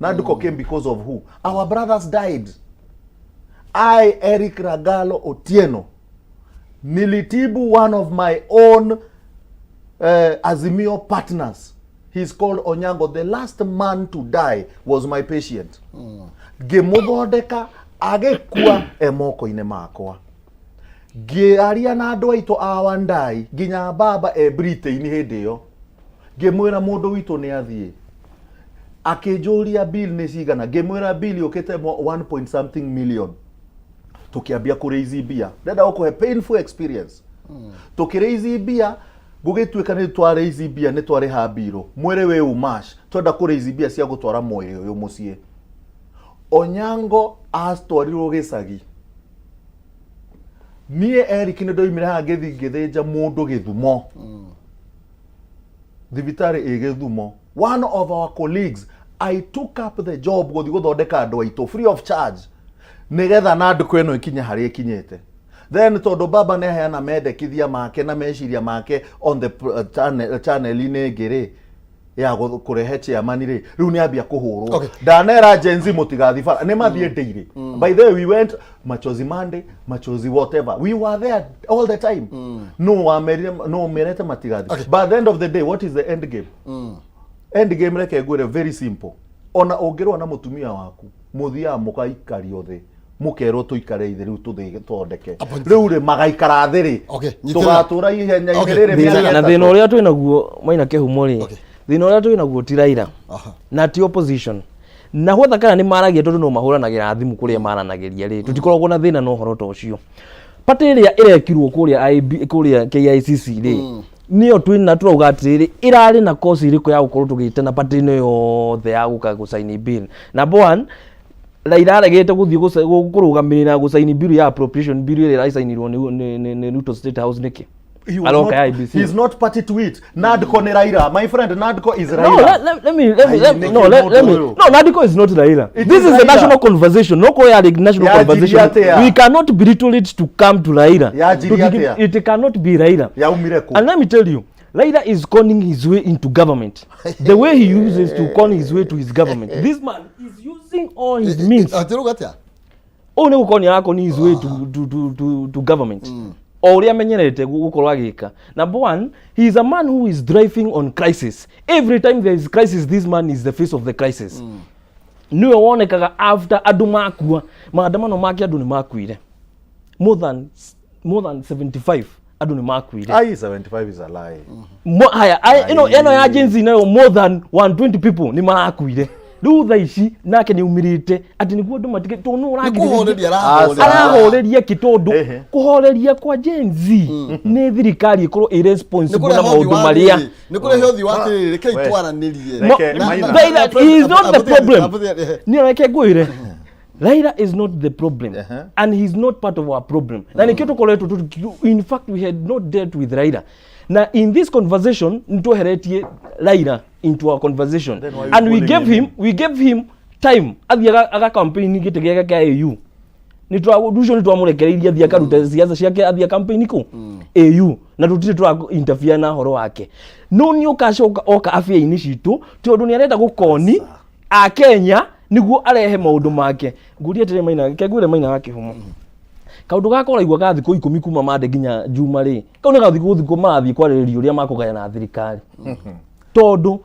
NADCO came because of who? Our brothers died. I, Eric Ragalo Otieno, nilitibu one of my own Azimio partners. He's called Onyango. The last man to die was my patient. Ngĩmũthondeka agĩkua e moko-inĩ makwa. Ngĩaria na andũ aitũ a Wandai, nginya baba e Britain hĩndĩ ĩyo. Ngĩmwĩra mũndũ witũ nĩ athiĩ. Akĩnjũria bill nĩ cigana, ngĩmwĩra bill yũkĩte 1 point something million. Tũkĩambia kũrĩizi mbia. Ndenda gũkũhe painful experience. Tũkĩrĩizi mbia, gũgĩtuĩka nĩ twarĩizi mbia, nĩ twarĩha mbirũ, mwĩrĩ wĩ umash, twenda kũrĩizi mbia cia gũtwara mwĩrĩ ũyũ mũciĩ. Onyango atwarirwo gĩcagi. Niĩ Eric nĩ ndoimire haha ngĩthiĩ ngĩthĩnja mũndũ Gĩthumo, thibitarĩ ĩ Gĩthumo. One of our colleagues, I took up the job gũthiĩ gũthondeka andũ aitũ free of charge nĩgetha NADCO ĩno ĩkinye harĩa ĩkinyĩte. Then tondũ baba nĩ aheana mendekithia make na meciria make on the channel-inĩ ĩngĩ rĩ. Ya kũrehe chairman rĩ, rĩu nĩ ambia kũhũrwo. Ndanera Gen Z mũtigathi bara, nĩ mathiĩ daily. By the way, we went Machozi Monday, Machozi whatever, we were there all the time. No wamerire, no merete matigathi. But at the end of the day, what is the end game? End game, reke ngwĩre, very simple. Ona ũngĩrũa na mũtumia waku, mũthiaga mũgaikario thĩ, mũkerwo tũikare thĩ rĩu, tũthĩ thondeke. Rĩu rĩ, magaikara thĩ rĩ? Nyitĩrĩra. Tũgatũra ihenya-inĩ rĩrĩ mĩaka Na 3. Thĩna ũrĩa twĩ naguo, Maina Kĩhumo rĩ, thĩna ũrĩa twĩ naguo ti Raila na ti opposition na gwetha kana nĩ maragia, tondũ no mahũranagĩra thimũ kũrĩa maranagĩria rĩ, tũtikoragwo na thĩna na ũhoro ta ũcio. Party ĩrĩa ĩrekirwo kũrĩa IB, kũrĩa KICC rĩ, nĩyo twĩna tũrauga atĩrĩrĩ, ĩrarĩ na kosi ĩrĩkũ ya gũkorwo tũgĩtana party ĩno yothe ya gũka gũcaini bill? Number one, Raila aregete gũthiĩ kũrũgamĩrĩra gũcaini bill ya appropriation bill ĩrĩa ĩracainirwo nĩ Ruto State House nĩkĩ? He was Aroka not, IEBC. He's not party to it. NADCO ni Raila. My friend, NADCO is No, Raila. let me, Ai, no, let me, Niki no, NADCO is not Raila. It This is is a Raila. national conversation. No, ko ya national Yajiria conversation. atia? We cannot belittle it to come to Raila. Yajiria atia? It cannot be Raila. Yaumire kũ? And let me tell you, Raila is conning his way into government. The way he uses to con his way to his government. This man is using all his means. Atĩ rĩu atĩa? Ũyũ nĩ gũkorwo nĩ arakoni his way to government o ũrĩa amenyerete gũkorwo agĩka. Number one, he is a man who is driving on crisis. Every time there is crisis, this man is the face of the crisis. Nĩwe wonekaga after andũ makua maandamano make, andũ nĩ makuire more than 75, andũ nĩ makuire. Ai, 75 is a lie. Haya, ĩno ya Gen Z nayo, more than 120 people nĩ marakuire. Rĩu thaa ici nake nĩ aumĩrĩte atĩ nĩguo andũ matige tondũ nũ Nĩ ũragirĩrĩria kũhoreria arahoreria. Arahoreria kĩ? Tondũ kũhoreria kwa Gen Z nĩ thirikari ĩkorwo Nĩ irresponsible na kũrehe ũthi maũndũ wa marĩa rĩrĩ, nĩ kũrehe ũthi wa atĩrĩrĩ, rekei We. twaranĩrie. Reke, Maina. Raila, he is not the problem. Niĩ reke ngwĩre, Raila is not the problem and he is not part of our problem, na nĩkĩo tũkoretwo in fact we had not dealt with Raila, na in this conversation nĩtweheretie Raila into our conversation. Then why you And we pulling gave him him in? We gave him time athiĩ aga campaign gĩtĩ gĩake kĩa AU. Nĩ twa ũndũ ũcio nĩ twamũrekereirie athiĩ akarute siasa ciake, athiĩ campaign kũ AU, na tũtirĩ tũra interfere na horo wake. No nĩ ũkacoka oka afia-inĩ citũ tondũ nĩ arenda gũkoni a Kenya nĩguo arehe maũndũ make. Ngũrie atĩrĩ Maina, ke ngwĩre Maina wa Kĩhumo, kaũndũ gaka ũraigua ga thikũ 10 kuma mande nginya Juma rĩ, kau nĩ gathikũ thikũ marathiĩ kwarĩrĩria ũrĩa makũgayana thirikari, tondũ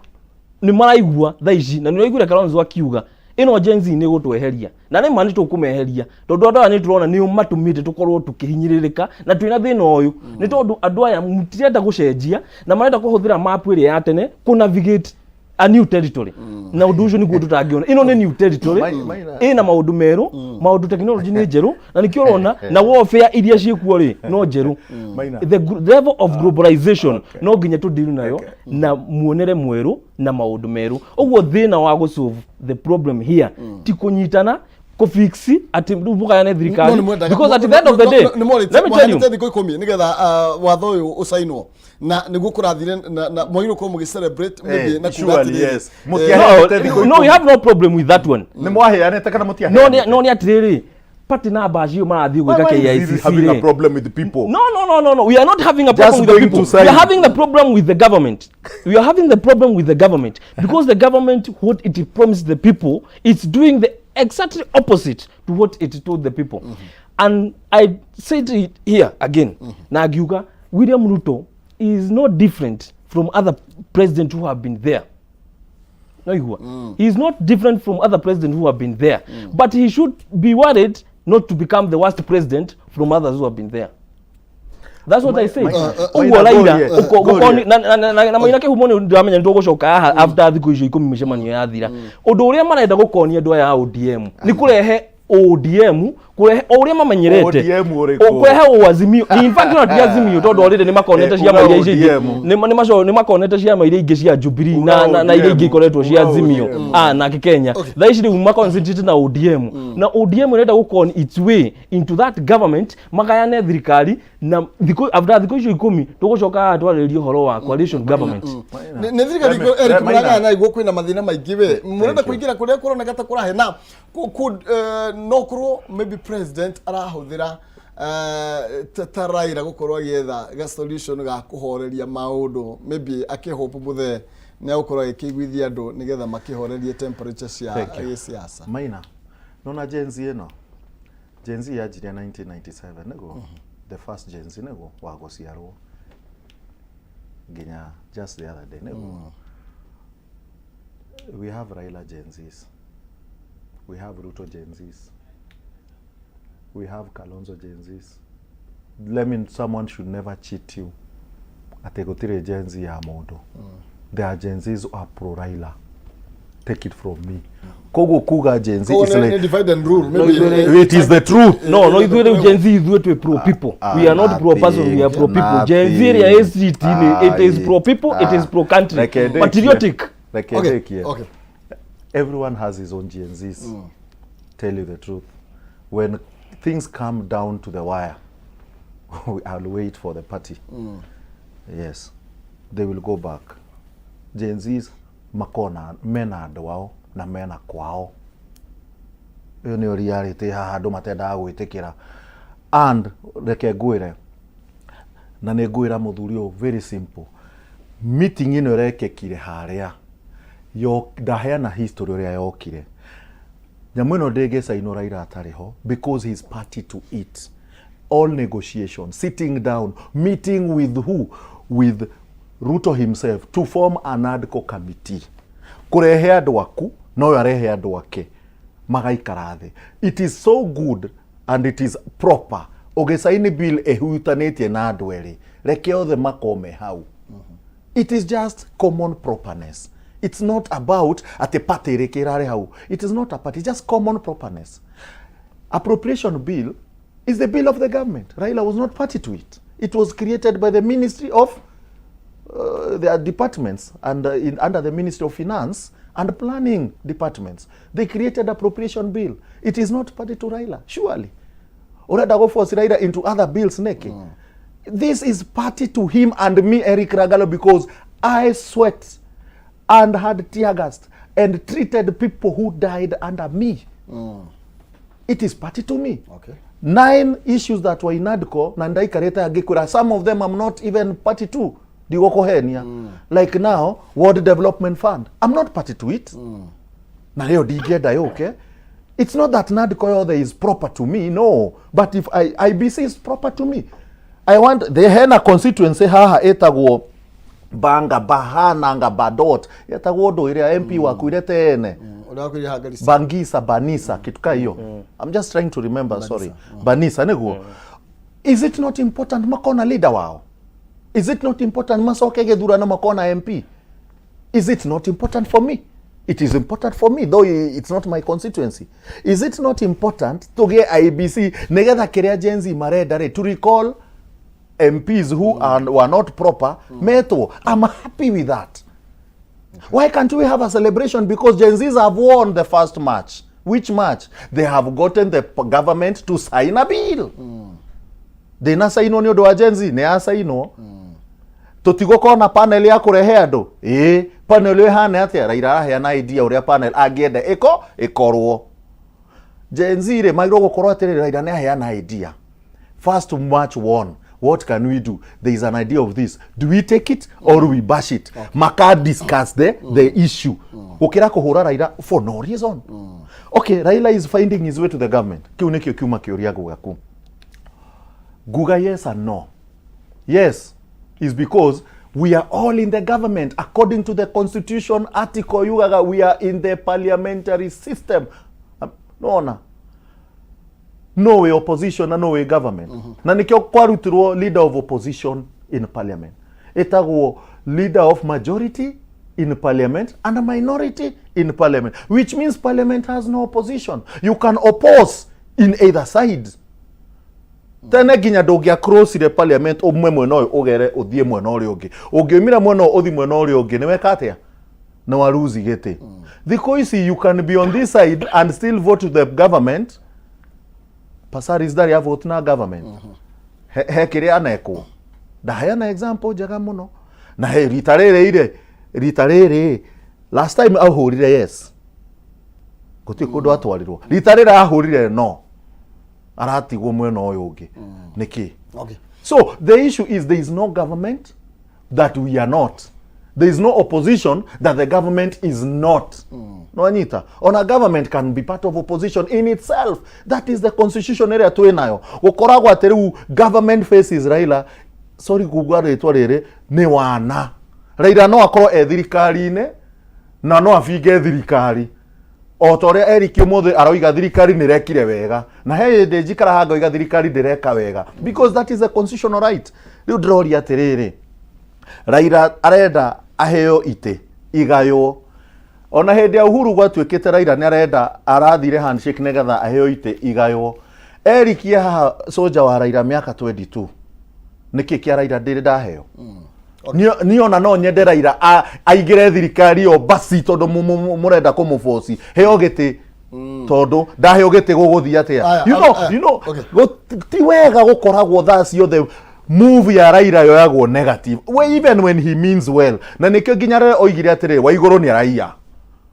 nĩ maraigua thaa ici, na nĩ ũraiguire Kalonzo akiuga ĩno Gen Z nĩ gũtweheria, na nĩ ma nĩ tũkũmeheria, tondũ andũ aya nĩ tũrona nĩo matũmĩte tũkorwo tũkĩhinyĩrĩrĩka na twĩna thĩna ũyũ, nĩ tondũ andũ aya matirenda gũcenjia na marenda kũhũthĩra map ĩrĩa ya tene kũ navigate a new territory, na ũndũ ũcio nĩguo tũtangĩona. Ĩno nĩ new territory. Maina. Ĩna maũndũ merũ, maũndũ technology nĩ njerũ, na nĩkĩo ũrona na warfare iria ciĩkuo rĩ no njerũ. Maina. The level of globalization no nginya tũdeal nayo na muonere mwerũ na maũndũ merũ. Ũguo thĩna wa gũ solve the problem here ti kũnyitana kũfix atĩ rĩu mũgayane thirikari, because at the end of the day, let me tell you, thikũ 10 nĩgetha watho ũyũ ũcainwo, na nĩguo kũrathire na mwagĩrĩirwo gũkorwo mũgĩ celebrate maybe na kuga Surely, atĩrĩrĩ, yes. No, Thikũ no, we 10. have no problem with that one. Nĩ mwaheanĩte kana No mũtiaheanĩte? nĩ, no nĩ atĩrĩrĩ, party number cio marathiĩ gwĩka Why is he KICC having a rĩ. problem with the people? No. We are not having a problem Just with the going people. to We are sign. having the problem with the government. We are having the problem with the government because the government, what it promised the people, it's doing the exactly opposite to what it told the people. And I said it here again. Na ngiuga, William Ruto is not different from other presidents who have been there. No, igua. He is not different from other presidents who have been there. But he should be worried not to become the worst president from others who have been there. That's what I said. Ũguo Maina, Raila ngũrie, ngũrie. na Maina Kĩhumo nĩ ndĩramenya nĩ tũgũcoka haha after thikũ icio 10 mĩcemanio yathira. Ũndũ ũrĩa marenda gũkonia andũ aya a ODM nĩ kũrehe ODM, kũrehe o ũrĩa mamenyerete. ODM ũrĩkũ? Kũrehe o Azimio. In fact, no ti Azimio, tondũ already nĩ makonete ciama Uga iria icio ingĩ. ODM. Nĩ makonete ciama iria ingĩ cia Jubilee na iria ingĩ ODM. ikoretwo cia Uga Azimio. ODM. Ah, na Kenya. Thaa ici rĩu maconcentrate na ODM, na ODM ĩrenda gũkon its way into that government, magayane thirikari, na thikũ after thikũ icio 10 tũgũcoka haha twarĩrĩrie ũhoro wa coalition government. Nĩ thirikari Eric Maina. mũragaya na iguo kwĩna mathĩna maingĩ, we mũrenda kũingĩra kũrĩa kũroneka ta kũrahe na no korwo maybe president arahũthĩra ta Raila gũkorwo agĩetha ga solution ga kũhoreria maũndũ, maybe akĩhope mũthee Nĩ agũkorwo agĩkĩiguithia andũ nĩgetha makĩhorerie temperature cia Thank you. gĩsiasa. Maina, nona Gen Z ĩno, Gen Z yanjirie 1997 nĩguo, the first Gen Z nĩguo wa gũciarwo nginya just the other day nĩguo. We have Raila Gen Zs, we have Ruto Gen Zs, we have Kalonzo Gen Zs. Let me, someone should never cheat you atĩ gũtirĩ Gen Z ya mũndũ. There are Gen Zs who are pro Raila, take it from me. Koguo kuga Gen Z Koguo is nĩ like nĩ divide and rule. Maybe it is the truth. No, ithuĩ rĩu Gen Z, ithuĩ twĩ pro people. We are not pro person, we are pro people. Gen Z ĩrĩa ĩ street inĩ, it is pro people, it is pro country, Reke ndĩkie. patriotic. Reke Okay, ndĩkie. okay. Everyone has his own Gen Zs. Tell you the truth, when things come down to the wire, I'll wait for the party. Yes, they will go back. Gen Zs makona mena andũ ao na mena kwao. Ĩyo nĩyo reality haha andũ matendaga gwĩtĩkĩra. And reke ngwĩre, na nĩ ngwĩra mũthuri ũyũ very simple, meeting ĩno ĩrekĩkire harĩa yo, ndaheana history ũrĩa yokire. Nyamũ ĩno ndĩngĩcainwo Raila atarĩ ho because he's party to it. All negotiation, sitting down, meeting with who? With Ruto himself to form an ADCO committee, kũrehe andũ aku noyo arehe andũ ake magaikara thĩ. It is so good and it is proper. Ũgĩcaini bill ĩhutanĩtie na andũ erĩ, reke othe makome hau. It is just common properness. It's not about atĩ party ĩrĩkĩ ĩrarĩ hau. It is not a party, it's just common properness. Appropriation bill is the bill of the government. Raila was not party to it. It was created by the Ministry of their departments and under the Ministry of Finance and Planning departments. They created appropriation bill. It is not party to Raila, surely. Urenda go force Raila into other bills neke? This is party to him and me, Eric Ragalo, because I sweat and had tear gas and treated people who died under me. It is party to me. Nine issues that were in ADCO na ndaikarĩte angĩkwĩra some of them I'm not even party to, ndigũkũhenia. Like now, World Development Fund, I'm not party to it. Na rĩo ndingĩenda yũke. It's not that NADCO yothe is proper to me, no, but if IBC is proper to me, I want the hena constituency haha ĩtagwo Banga Bahananga Badot, yetagwo ũndũ ĩrĩa MP wakuire tene. Ũrĩa wakuire Hangarisa. Bangisa, Banisa, kitu ka hiyo. I'm just trying to remember. Sorry, Banisa nĩguo. Is it not important makona leader wao? Is it not important macoke gĩthurano makona MP? Is it not important for me? It is important for me, though it's not my constituency. Is it not important tũgĩe IBC nĩgetha kĩrĩa Gen Z marenda rĩ, to recall MPs who were not proper metwo? I'm happy with that. Why can't we have a celebration? Because Gen Zs have won the first match. Which match? They have gotten the government to sign a bill. Ndĩnacainwo nĩ ũndũ wa Gen Z, nĩ yacainwo. Tũtigũkorwo na panel ya kũrehe andũ. Ĩĩ, panel ĩyo ĩhana atĩa? Raila araheana idea ũrĩa panel angĩenda ĩko ĩkorwo. Gen Z rĩ, magĩrĩirwo gũkorwo atĩrĩrĩ, Raila nĩ aheana idea. First match won. What can we do? There is an idea of this. Do we take it or we bash it? Maka discuss the issue. Gũkĩra kũhũra Raila for no reason. Okay, Raila is finding his way to the government. Kĩu nĩkĩo kiuma kĩũria gwaku. Nguga yes and no. Yes is because we are all in the government according to the constitution article yugaga we are in the parliamentary system. Nona no way opposition na no way government. Na nikio kwarutirwo leader of opposition in parliament, ĩtagwo leader of majority in parliament and a minority in parliament, which means parliament has no opposition. You can oppose in either side. Tene nginya ndũngĩacrossire parliament ũmwe mwena ũyũ ũgere ũthiĩ mwena ũrĩa ũngĩ. Ũngĩumĩra mwena ũyũ ũthiĩ mwena ũrĩa ũngĩ, nĩ weka atĩa? Nĩ waruzi gĩtĩ. Thikũ ici you can be on this side and still vote to the government. Pasaris ndarĩ avote na government. He kĩrĩa anekwo. Ndaheana example njega mũno na he rita rĩrĩ ire rita rĩrĩ last time ahũrire yes, gũtirĩ kũndũ atwarirwo. Rita rĩrĩ ahũrire no, aratigwo mwena ũyũ ũngĩ nĩkĩ? So the issue is there is no government that we are not. There is no opposition that the government is not. Nwanyita ona government can be part of opposition in itself. That is the constitution ĩrĩa twĩ nayo. Gũkoragwo atĩ rĩu government faces Raila, sorry kuga rĩtwa rĩrĩ, nĩ wana. Raila no akorwo e thirikari-inĩ na no abinge thirikari o ta ũrĩa Eric ũmũthĩ aroiga thirikari nĩ ĩrekire wega, na he hĩndĩ njikara haha ngoiga thirikari ndĩreka wega, because that is a constitutional right. Rĩu ndĩroria atĩrĩrĩ, Raila arenda aheo itĩ igaywo. Ona hĩndĩ ya Uhuru gwatuĩkĩte Raila nĩ arenda, arathire handshake nĩgetha aheo itĩ igaywo. Eric e haha soja wa Raila mĩaka 22, nĩkĩ kĩa Raila ndĩrĩ ndaheo? Niĩ ona no nyende Raila aingĩre thirikari o basi, tondũ mũrenda kũmũboci heo gĩtĩ, tondũ ndaheo gĩtĩ gũgũthiĩ atĩa? Aya, You know, aya, you know, ti wega gũkoragwo thaa ciothe move ya Raila yoyagwo negative. Well, even when he means well. Na nĩkĩo nginya rĩrĩa oigire atĩrĩ, Waigũrũ nĩ araiya,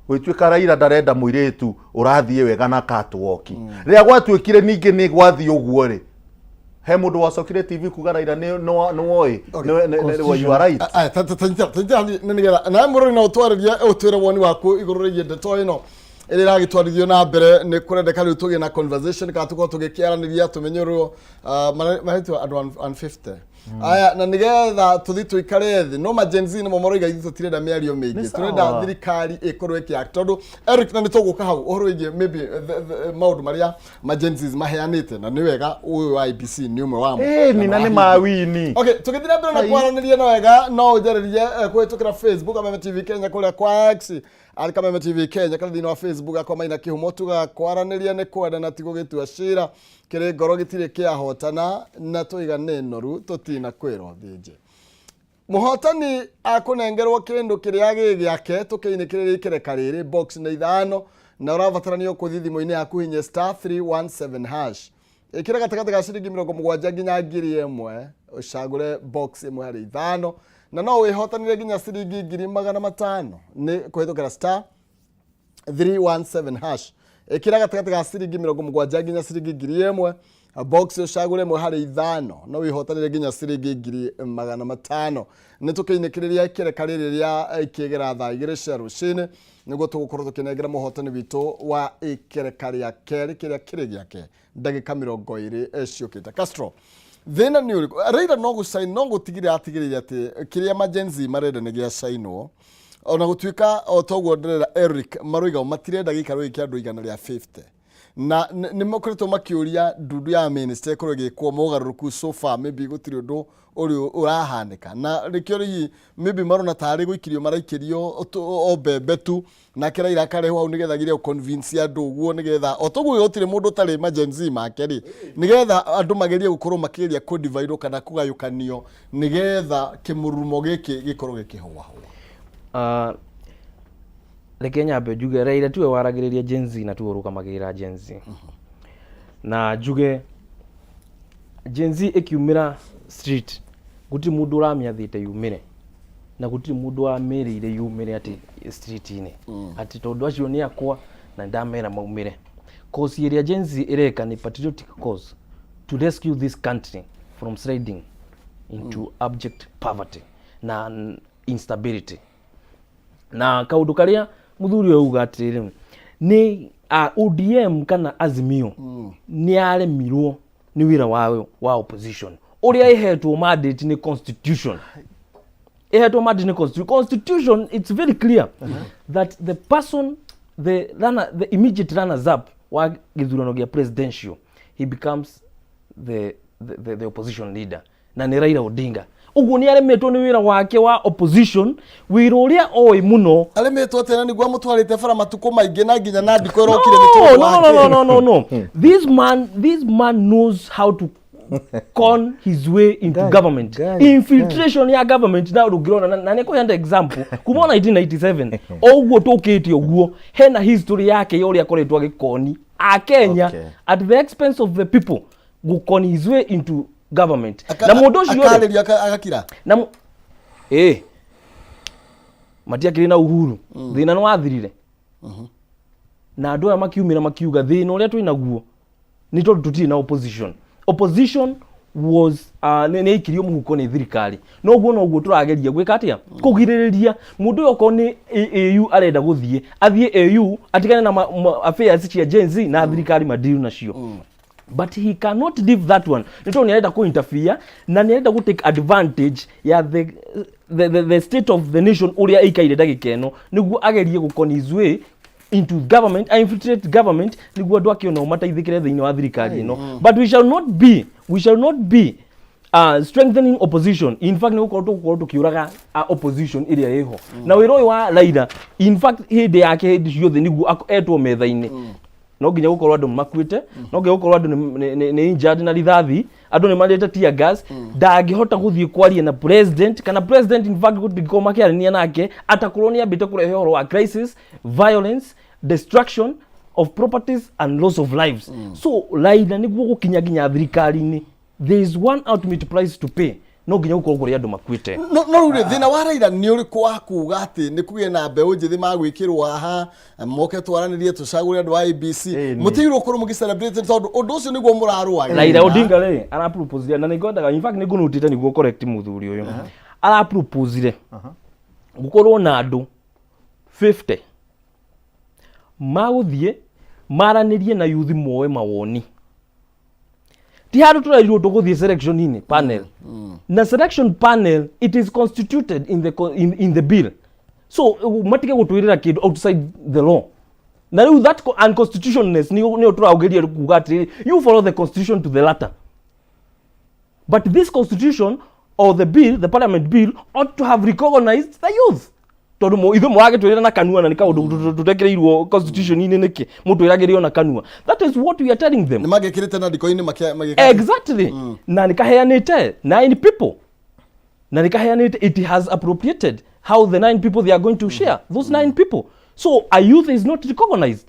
gwĩtuĩka Raila ndarenda mũirĩtu ũrathiĩ wega na catwalk. Rĩrĩa gwatuĩkire ningĩ nĩ gwathiĩ ũguo rĩ, he mũndũ wacokire TV kuga Raila nĩ woĩ you are right. Aya, ta nyita nĩ nĩgetha nawe mũrori no ũtwarĩrie, ũtwĩre woni waku igũrũ rĩgiĩ ndeto ĩno ĩrĩa ĩragĩtwarithio na mbere. Nĩ kũrendeka rĩu tũgĩe na conversation kana tũkorwo tũgĩkĩaranĩria tũmenye ũrĩa marĩtwo andũ 150 aya, na nĩgetha tũthiĩ tũikare thĩ. No ma Gen Z nĩmo maroiga ithuĩ tũtirenda mĩario mĩingĩ. Nĩ Tũrenda sawa. thirikari ĩkorwo ĩkĩ tondũ Eric, na nĩ tũgũka hau ũhoro wĩgiĩ maybe maũndũ marĩa ma Gen Z maheanĩte, na nĩ wega ũyũ wa IEBC nĩ ũmwe wamo. Ĩni na nĩ mawini. Okay, tũgĩthiĩ na mbere na kwaranĩria na wega, no ũnjarĩrie kũhĩtũkĩra Facebook Kameme TV Kenya, kũrĩa kwa X arĩ Kameme TV Kenya, kana thĩinĩ wa Facebook akwa Maina Kĩhumo. Tugaga kwaranĩria nĩ kwenda na ti gũgĩtua cira. Kĩrĩ ngoro gĩtirĩ kĩahotana na tũiga nĩ noru tũtina kwĩrwo thĩnje. Mũhotani akũnengerwo kĩndũ kĩrĩa gĩ gĩake. Tũkĩinĩkĩrĩria ikereka rĩrĩ, box nĩ ithano, na ũrabataranio kũthiĩ thimũ-inĩ yaku, hinye *317#, ĩkĩra gatagatĩ ga ciringi 70 nginya 1000, ũcagũre box ĩmwe harĩ ithano, na no wĩhotanĩre nginya ciringi 500,000 nĩ kũhĩtũkĩra *317#. Ĩkĩra gatagatĩ ga ciringi 70 nginya ciringi 1000, box ũcagũre ĩmwe harĩ ithano, no wĩhotanĩre nginya ciringi 500,000. Nĩ tũkĩinĩkĩrĩria ikereka rĩrĩ rĩa ikĩgera thaa 2 cia rũcinĩ, nĩguo tũgũkorwo tũkĩnengera mũhotani witũ wa ikereka rĩa kerĩ kĩrĩa kĩrĩ gĩake ndagĩka 20 ciũkĩte. Castro, thĩna nĩ ũrĩkũ? Raila no gũcain, no gũtigĩrĩra atigĩrĩire atĩ kĩrĩa ma Gen Z marenda nĩ gĩacainwo, ona gũtuĩka o toguo ndĩrera Eric maroiga matirenda gĩikaro gĩkĩ kĩa andũ 150, na nĩ makoretwo makĩũria ndundu ya minister ĩkorwo ĩgĩkwo mogarũrũku. So far maybe gũtirĩ ũndũ ũrĩ ũrahanĩka, na nĩkĩo rĩu maybe marona tarĩ gũikĩrio maraikĩrio o mbembe tu, nake Raila akarehwo hau nĩgetha agerie convince andũ ũguo, nĩgetha o toguo gũtirĩ mũndũ ũtarĩ ma Gen Z make rĩ, nĩgetha andũ magerie gũkorwo makĩgeria kũ kana kũgayũkanio, nĩgetha kĩmũrurumo gĩkĩ gĩkorwo gĩkĩhũahũa. Reke nyambe njuge Raila tiwe waragĩrĩria Gen Z na tiwe ũrũgamagĩrĩra Gen Z, na njuge Gen Z ĩkiumĩra street gũtirĩ mũndũ ũramĩathĩte yumĩre, na gũtirĩ mũndũ wamĩrĩire yumĩre atĩ street-inĩ atĩ tondũ acio nĩ akwa na ndamera maumĩre. Cause ĩrĩa Gen Z ĩreka nĩ patriotic cause to rescue this country from sliding into abject poverty na instability. Na kaũndũ karĩa mũthuri ũyũ auga atĩrĩrĩ, nĩ ODM kana Azimio nĩ yaremirwo nĩ wĩra wayo wa opposition ũrĩa ĩhetwo mandate nĩ constitution. Ĩhetwo mandate nĩ constitution. Constitution, it's very clear that the person, the runner, the immediate runners up wa gĩthurano gĩa presidential, he becomes the opposition leader, na nĩ Raila Odinga. Ũguo nĩ aremetwo nĩ wĩra wake wa opposition, wĩra ũrĩa oĩ mũno. Arĩmĩtwo atĩa na nĩguo amũtwarĩte bara matukũ maingĩ, na nginya na ndikũ ĩrokire nĩ tondũ No, no, wake? no, no, no, no. This man knows how to con his way into Guy, government. guy, Infiltration ya government na ndũngĩrona na nĩ kũheana example kuma 1997 o ũguo tũkĩte ũguo, hena history yake ya ũrĩa akoretwo agĩkoni akenya at the expense of the people, gũkoni his way into government. Na mũndũ ũcio rĩ, Akarĩrio agakira. Na ĩ matiakĩrĩ na Uhuru, thĩna nĩ wathirire, na andũ aya makiumĩra makiuga thĩna ũrĩa twĩ naguo nĩ tondũ tũtirĩ na opposition. Opposition Was nĩ aikirio mũhuko nĩ thirikari. Noguo noguo tũrageria gwĩka atĩa? Kũgirĩrĩria mũndũ ũyũ. Okorwo nĩ AU arenda gũthiĩ, athiĩ AU, atigane na affairs cia Gen Z na thirikari madiru nacio, but he cannot leave that one nĩ tondũ nĩ arenda kũ interfere na nĩ arenda gũ take advantage ya the state of the nation ũrĩa ĩikaire ndagĩka ĩno, nĩguo agerie gũ his way into government, infiltrate government, nĩguo andũ ake onao mateithĩkĩre thĩinĩ wa thirikari ĩno. But we shall not be strengthening opposition. In fact, nĩ gũkorwo tũgũkorwo tũkĩũraga opposition ĩrĩa ĩho na wĩra ũyũ wa Raila. In fact, hĩndĩ yake, hĩndĩ ciothe nĩguo etwo metha-inĩ, no nginya gũkorwo andũ makuĩte, no nginya gũkorwo andũ nĩ injured na rithathi, andũ nĩ marĩte tear gas. Ndangĩhota gũthiĩ kwaria na president kana president, in fact, gũtingĩkorwo makĩaranĩria nake atakorwo nĩ ambĩte kũrehe ũhoro wa crisis, violence, destruction of properties and loss of lives. So Raila nĩguo gũkinya nginya thirikari-inĩ, there is one ultimate price to pay. No nginya gũkorwo kũrĩ andũ makuĩte. No rĩu rĩ, thĩna wa Raila nĩ ũrĩkũ wa kuga atĩ nĩ kũgĩe na mbeũ njĩthĩ magwĩkĩrwo haha, moke twaranĩrie, tũcagũre andũ a ABC? Mũtigĩrwo gũkorwo mũgĩ celebrate tondũ ũndũ ũcio nĩguo mũrarũagĩrĩra. Raila Odinga rĩ, araproposire, na nĩngwendaga, in fact, nĩngũnũtĩte nĩguo correct mũthuri ũyũ. Araproposire gũkorwo na andũ 50 magũthiĩ maranĩrie na yuthi, moe mawoni. Ti handũ tũrerirwo tũgũthiĩ selection-inĩ panel, na selection panel, it is constituted in the bill. So matige gũtwĩrĩra kĩndũ outside the law. Na rĩu that unconstitutionalness nĩyo tũrageria kuga atĩrĩrĩ, you follow the constitution to the letter, but this constitution or the bill, the parliament bill, ought to have recognized the youth, tondũ ithuĩ mũragĩtwĩrĩra na kanua na nĩ kaũndũ tũtekĩrĩirwo constitution-inĩ. Nĩkĩ mũtwĩragĩrĩo na kanua? That is what we are telling them. Nĩ mangĩkĩrĩte na ndiko-inĩ magĩka. Exactly. Na nĩ kaheanĩte nine people, na nĩ kaheanĩte, it has appropriated how the nine people they are going to share those nine people. So a youth is not recognized.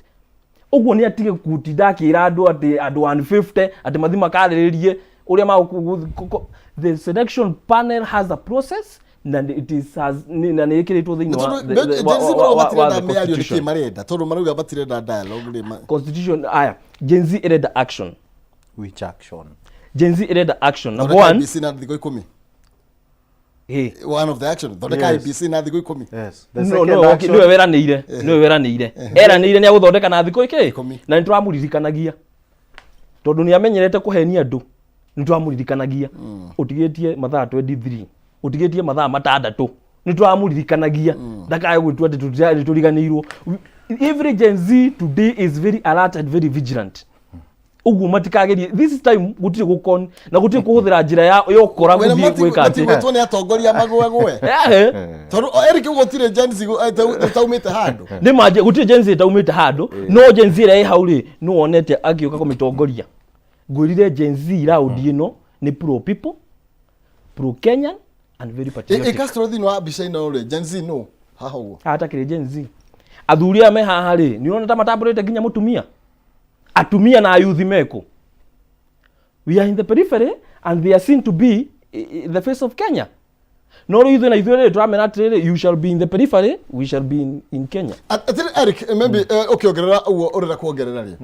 Ũguo nĩ atige gũtinda akĩra andũ atĩ andũ 150 atĩ mathi makarĩrĩrie ũrĩa the selection panel has a process na it is has na nĩ ĩkĩrĩtwo thĩinĩ wa wa matirenda the mĩario, nĩkĩ constitution. Marenda tondũ marauga matirenda dialogue rĩ Constitution aya, Gen Z ĩrenda action. Which action? Gen Z ĩrenda action number Thondeka one. IEBC na thikũ 10. Hey. One of the action, thondeka IEBC na thikũ 10. Yes. The No, second no, okay, action. niwe weranĩire, niwe weranĩire, eranĩire nĩ agũthondeka na thikũ ikĩ 10. Na nĩ tũramũririkanagia tondũ nĩ amenyerete kũhenia andũ. Nĩ tũramũririkanagia ũtigĩtie mathaa 23, ũtigĩtie mathaa 6. Nĩ tũramũririkanagia ndakae gwĩtua atĩ nĩ tũriganĩirwo. Every Gen Z today is very alert and very vigilant. Ũguo matikagerie this time, gũtirĩ gũkon na gũtirĩ kũhũthĩra njĩra ya ũkora Wena gũthiĩ gwĩka atĩ matigwĩtwo nĩ atongoria magwegwe. Tondũ Eric, gũtirĩ Gen Z ĩtaumĩte handũ. Nĩ ma gũtirĩ Gen Z ĩtaumĩte handũ, no Gen Z ĩrĩa ĩ hau rĩ, nĩ wonete agĩũka kũmĩtongoria. Ngwĩrire Gen Z round ĩno nĩ pro people, pro Kenyan and very patriotic. Castro, thĩinĩ wa mbica ĩno rĩ, Gen Z no haha ũguo? Haha takĩrĩ Gen Z. Athuri aya me haha rĩ, nĩ ũrona ta matambũrĩte nginya mũtumia, atumia na ayuthi meko. We are in the periphery and they are seen to be the face of Kenya. No rĩu ithuĩ na ithuĩ rĩ, tũramera atĩrĩrĩ, you shall be in the periphery, we shall be in Kenya. Atĩrĩ Eric, maybe ũkĩongerera ũguo ũrenda kuongerera rĩ,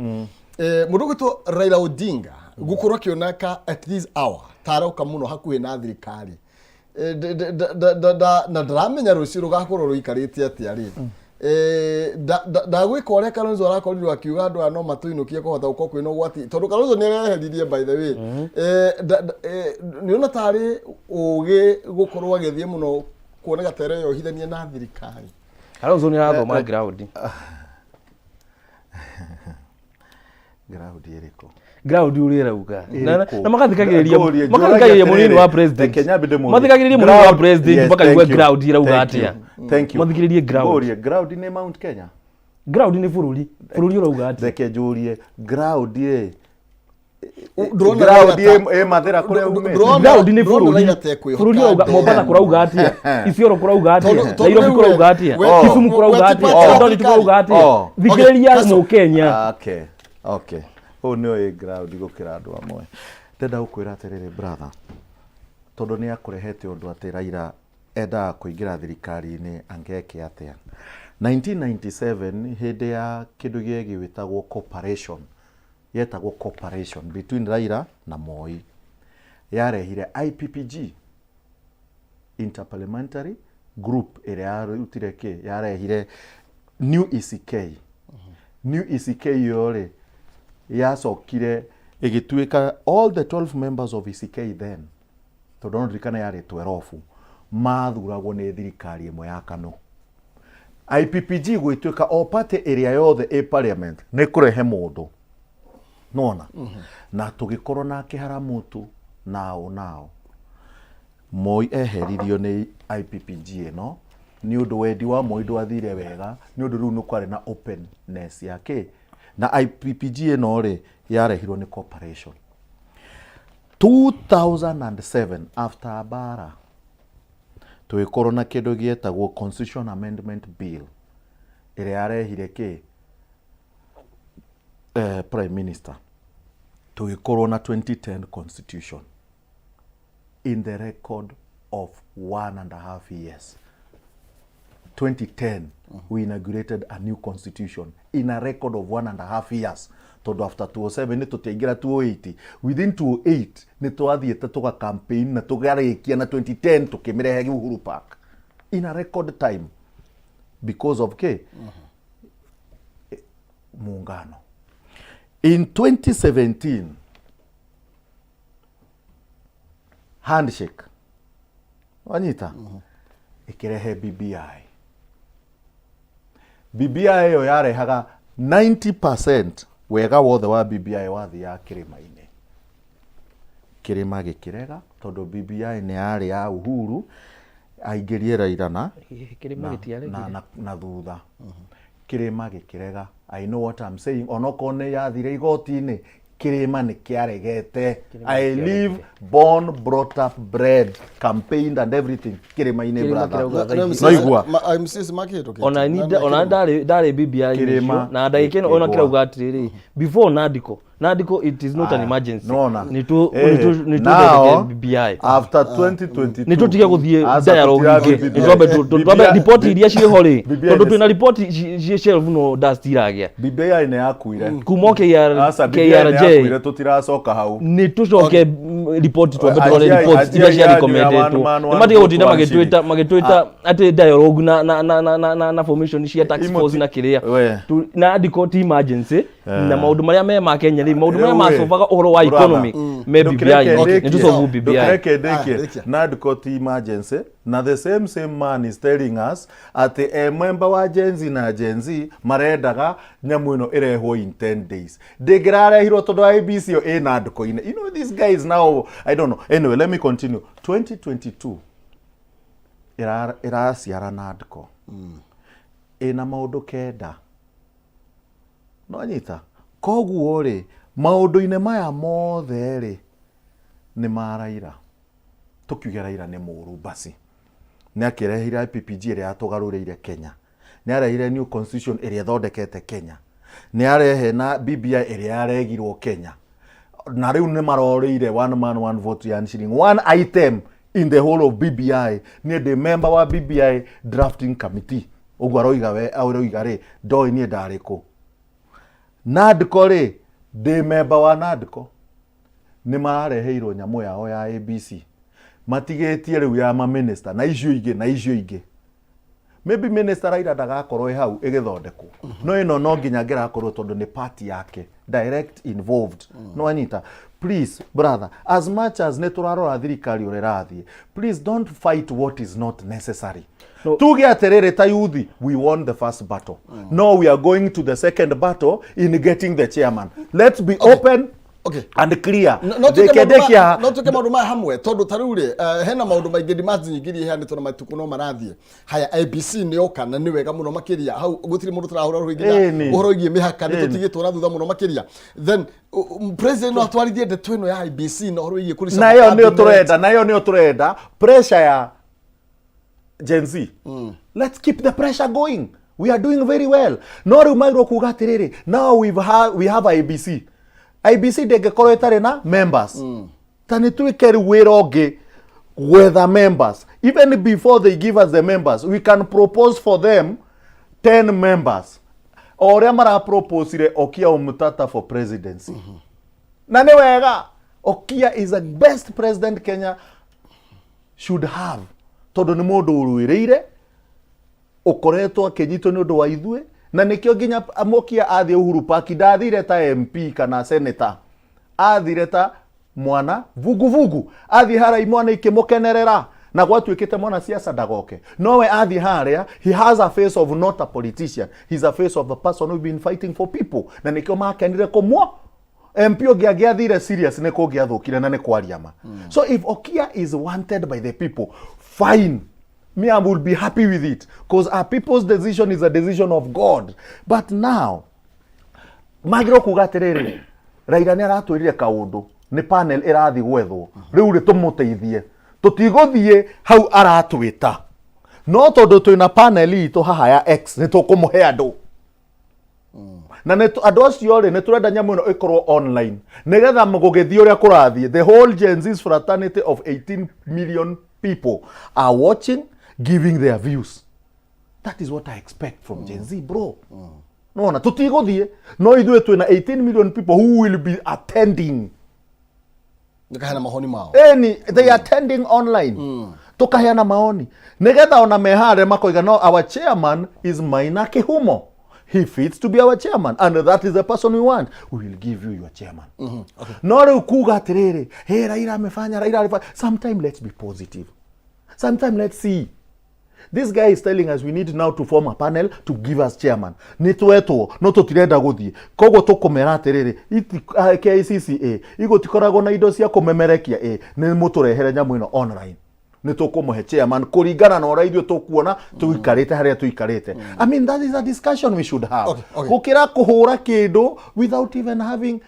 mũndũ ũgwĩtwo Raila Odinga gũkorwo akĩoneka at this hour ta aroka mũno hakuhĩ na thirikari, na ndaramenya rũciũ rũgakorwo rũikarĩte atĩa rĩ. Ndagwĩka ũrĩa Kalonzo arakorirwo akiuga andũ aya no matũinũkie, kũhota gũkorwo kwĩna ũgwati tondũ Kalonzo nĩ areheririe, by the way. Nĩ ona tarĩ ũgĩ gũkorwo agĩthiĩ mũno kuoneka ta areyohithania na thirikari? Kalonzo nĩ arathoma ground. Ground ĩrĩkũ? Ground ũrĩa ĩrauga. Ĩrĩkũ? Na magathikagĩrĩria Ngũrie, magathikagĩrĩria njũragia mũnini wa atĩrĩrĩ, president. reke nyambe ndĩmũrie. Mathikagĩrĩrie mũnini wa Ground- president yes, makaigua thank you. ground ĩrauga Thank you. atĩa. Thank you. Mathikĩrĩrie ground. Ngũrie, ground nĩ Mount Kenya? Ground nĩ bũrũri, bũrũri ũrauga atĩa? Reke njũrie, ground ĩ Ndũrona ground Raila ĩ Mathĩra kũrĩa umĩte? Ground nĩ ndũrona bũrũri. Raila ta ekwĩhoka Bũrũri ũrauga ndee. Mombasa kũrauga atĩa, Isiolo kũrauga atĩa, Tondũ Nairobi rĩu kũrauga atĩa, Kisumu kũrauga we ti atĩa, part ya Eldoret thirikari. kũrauga atĩa. Oh. Thikĩrĩria Okay, mũkenya. Okay. Ũyũ nĩ oĩ ground gũkĩra andũ amwe. Ndenda gũkwĩra atĩrĩrĩ, brother, tondũ nĩ akũrehete ũndũ atĩ Raila endaga kũingĩra thirikari-inĩ angĩeke atĩa. 1997, hĩndĩ ya kĩndũ gĩgwĩtagwo cooperation, yetagwo cooperation between Raila na Moi. Yarehire IPPG, Interparliamentary Group, ĩrĩa yarutire kĩ, yarehire New ECK. New ECK ĩyo rĩ, yacokire ĩgĩtuĩka all the 12 members of ECK then, tondũ no ndirikane yarĩ 12, mathuragwo nĩ thirikari ĩmwe ya KANU. IPPG gwĩtuĩka o party ĩrĩa yothe ĩ parliament nĩ kũrehe mũndũ nona na tũgĩkorwo na Kĩharamutu nao nao Moi eheririo nĩ IPPG ĩno nĩ ũndũ wendi wa Moi ndwathire wega, nĩ ũndũ rĩu nĩ kwarĩ na openness ya kĩ na IPPG ĩno rĩ yarehirwo nĩ corporation 2007 after bara tũgĩkorwo na kĩndũ gĩetagwo Constitution Amendment Bill ĩrĩa yarehire kĩ prime minister, tũgĩkorwo na 2010 constitution in the record of 1.5 years. 2010 we inaugurated a new constitution in a record of 1.5 years, tondũ after 2007 nĩ tũtiaingĩra 2008, within 2008 nĩ twathiĩte tũga campaign na tũgarĩkia na 2010 tũkĩmĩrehe Uhuru Park in a record time because of k muungano. In 2017 handshake wanyita ĩkĩrehe BBI. BBI ĩyo yarehaga 90%, wega wothe wa BBI wathiaga kĩrĩma-inĩ. Kĩrĩma gĩkĩrega tondũ BBI nĩ yarĩ ya Uhuru aingĩrie Raila na Kĩrĩma na, gĩtiaregire. na thutha kĩrĩma gĩkĩrega. I know what I'm saying, onokorwo nĩ yathire igoti-inĩ, kĩrĩma nĩ kĩaregete. I live, born, brought up, bred, campaigned and everything kĩrĩma-inĩ, Kĩrĩma brother. kĩrauga thaa ici. No igua. MCs makĩhĩtũkĩte. Ona ni ona ndarĩ BBI Kĩrĩma icio, na ndagĩka ĩno ona gĩkĩgwa. kĩrauga atĩrĩrĩ, before NADCO, NADCO, it is not an emergency. Nona. Nĩ Now, tũthondeke BBI. After 2022 Nĩ tũtige gũthiĩ Aca, dialogue tũtirathiĩ ingĩ. BBI. Nĩ twambe twambe riboti iria ciĩho rĩ, BBI tondũ nĩ- twĩna riboti ciĩ shelf no dust iragĩa BBI nĩ yakuire. Kuma o KR, Aca, BBI nĩ KRJ. yakuire, tũtiracoka hau. Nĩ tũcoke riboti, twambe tũrore Anjia- riboti anjia iria cia yanyu ya recommendetwo. one man, Nĩ one matige vote, gũtinda one magĩtwĩta shilling. magĩtwĩta atĩ dialogue na formation cia task Imoti- force na kĩrĩa. We. NADCO ti emergency, na maũndũ marĩa me ma Kenya rĩ, maũndũ marĩa Rĩu ĩ, macobaga ũhoro wa brother, economy me BBI. Ndũkĩreke Nĩ ndĩkie. tũcobu BBI. Ndũkĩreke Ah, ndĩkie. rĩkia. NADCO ti emergency, na the same same man is telling us atĩ e member wa Gen Z, na Gen Z marendaga nyamũ ĩno ĩrehwo in 10 days. Ndĩngĩrarehirwo tondũ IEBC ĩyo ĩ NADCO-inĩ. You know these guys now, I don't know. Anyway, let me continue. 2022 ĩraciara NADCO ĩna maũndũ 9, nonyita. Koguo rĩ, maũndũ-inĩ maya mothe rĩ, nĩ ma Raila. Tũkiuge Raila nĩ mũũru, basi nĩ akĩrehire IPPG ĩrĩa yatũgarũrĩire Kenya, nĩ arehire new constitution ĩrĩa ĩthondekete Kenya, nĩ arehe na BBI ĩrĩa yaregirwo Kenya, na rĩu nĩ marorĩire one man one vote ya shilling, one item in the whole of BBI. Niĩ ndĩ member wa BBI drafting committee. Ũguo aroiga we aroiga rĩ, ndoĩ niĩ ndarĩ kũ. NADCO rĩ, ndĩ member wa NADCO. Nĩ marareheirwo nyamũ yao ya ABC, matigĩtie rĩu ya maminista na icio ingĩ na icio ingĩ. Maybe minister Raila ndagakorwo ĩ hau ĩgĩthondekwo, no ĩno no nginya ngĩrakorwo tondũ nĩ party yake direct involved. No anyita, please brother, as much as nĩ tũrarora thirikari ũrĩa ĩrathiĩ, please don't fight what is not necessary. No. Tuge atĩrĩrĩ, ta yuthi we won the first battle, no, we are going to the second battle in getting the chairman. Let's be open and clear. No tuke maũndũ Ndĩkĩndĩkia. No tuke maũndũ maya hamwe, tondũ ta rĩu rĩ, hena maũndũ maingĩ, demands nyingĩ iria iheanĩtwo na matukũ no marathiĩ. Haya, IEBC nĩ yoka na nĩ wega mũno makĩria, hau gũtirĩ mũndũ tũrahũra rũhĩngĩ na Ĩni. ũhoro wĩgiĩ mĩhaka nĩ Ĩni. tũtigĩtwo na thutha mũno makĩria. Then president no atwarithie ndeto ĩno ya IEBC na ũhoro wĩgiĩ kũrĩca Na ĩyo nĩyo cabinet. tũrenda, na ĩyo nĩyo tũrenda, pressure ya Gen Z. Let's keep the pressure going. We are doing very well. No rĩu magĩrĩirwo kuga atĩrĩrĩ, now we have IEBC. IEBC ndĩngĩkorwo ĩtarĩ na members. Ta nĩ twĩke rĩu wĩra ũngĩ gwetha members. Even before they give us the members, we can propose for them 10 members, o ũrĩa maraproposire Okiya Omtatah for presidency. Na nĩ wega Okiya is the best president Kenya should have, tondũ nĩ mũndũ ũrũĩrĩire, ũkoretwo akĩnyitwo nĩ ũndũ wa ithuĩ, na nĩkĩo nginya Okiya athiĩ Uhuru Park ndathire ta MP kana senator, athire ta mwana vuguvugu. Athiĩ harĩa imwana ikĩmũkenerera, na gwatuĩkĩte mwana siasa ndagoke, nowe athiĩ harĩa, he has a face of not a politician, he's a face of a person who been fighting for people, na nĩkĩo makenire kũmwo. MP ũngĩ angĩathire serious nĩ kũngĩathũkire na nĩ kwaria ma. So if Okiya is wanted by the people, fine, me, I will be happy with it, because a people's decision is a decision of God. But now magĩrĩirwo kuga atĩrĩrĩ, Raila nĩ aratwĩrire kaũndũ, nĩ panel ĩrathiĩ gwethwo rĩu rĩ, tũmũteithie, tũtigũthiĩ hau aratwĩta, no tondũ twĩna panel itũ haha ya X, nĩ tũkũmũhe andũ, na nĩ andũ acio rĩ, nĩ tũrenda nyamũ ĩno ĩkorwo online nĩgetha gũgĩthiĩ ũrĩa kũrathiĩ, the whole Gen Z's fraternity of 18 million people are watching, giving their views. That is what I expect from Gen Z, bro. Nona tũtigũthiĩ, no ithuĩ twĩna 18 million people who will be attending. Nĩkaheana mahoni mao. Eni, they are attending online, tukaheana maoni nigetha ona mehare makoiga, no, our chairman is Maina Kihumo, he fits to be our chairman and that is the person we want, we will give you your chairman. No rĩu kuga atĩrĩrĩ, hey, Raila amefanya, Raila alifanya, sometime let's be positive, sometime let's see. This guy is telling us we need now to form a panel to give us chairman. Nĩ twetwo, no tũtirenda gũthiĩ, koguo tũkũmera atĩrĩrĩ, KICC igũtikoragwo na indo cia kũmemerekia, nĩ mũtũrehere nyamũ ĩno online, nĩ tũkũmũhe chairman kũringana na ũrĩa ithuĩ tũkuona tũikarĩte harĩa tũikarĩte. I mean, that is a discussion we should have, gũkĩra kũhũra kĩndũ without even having,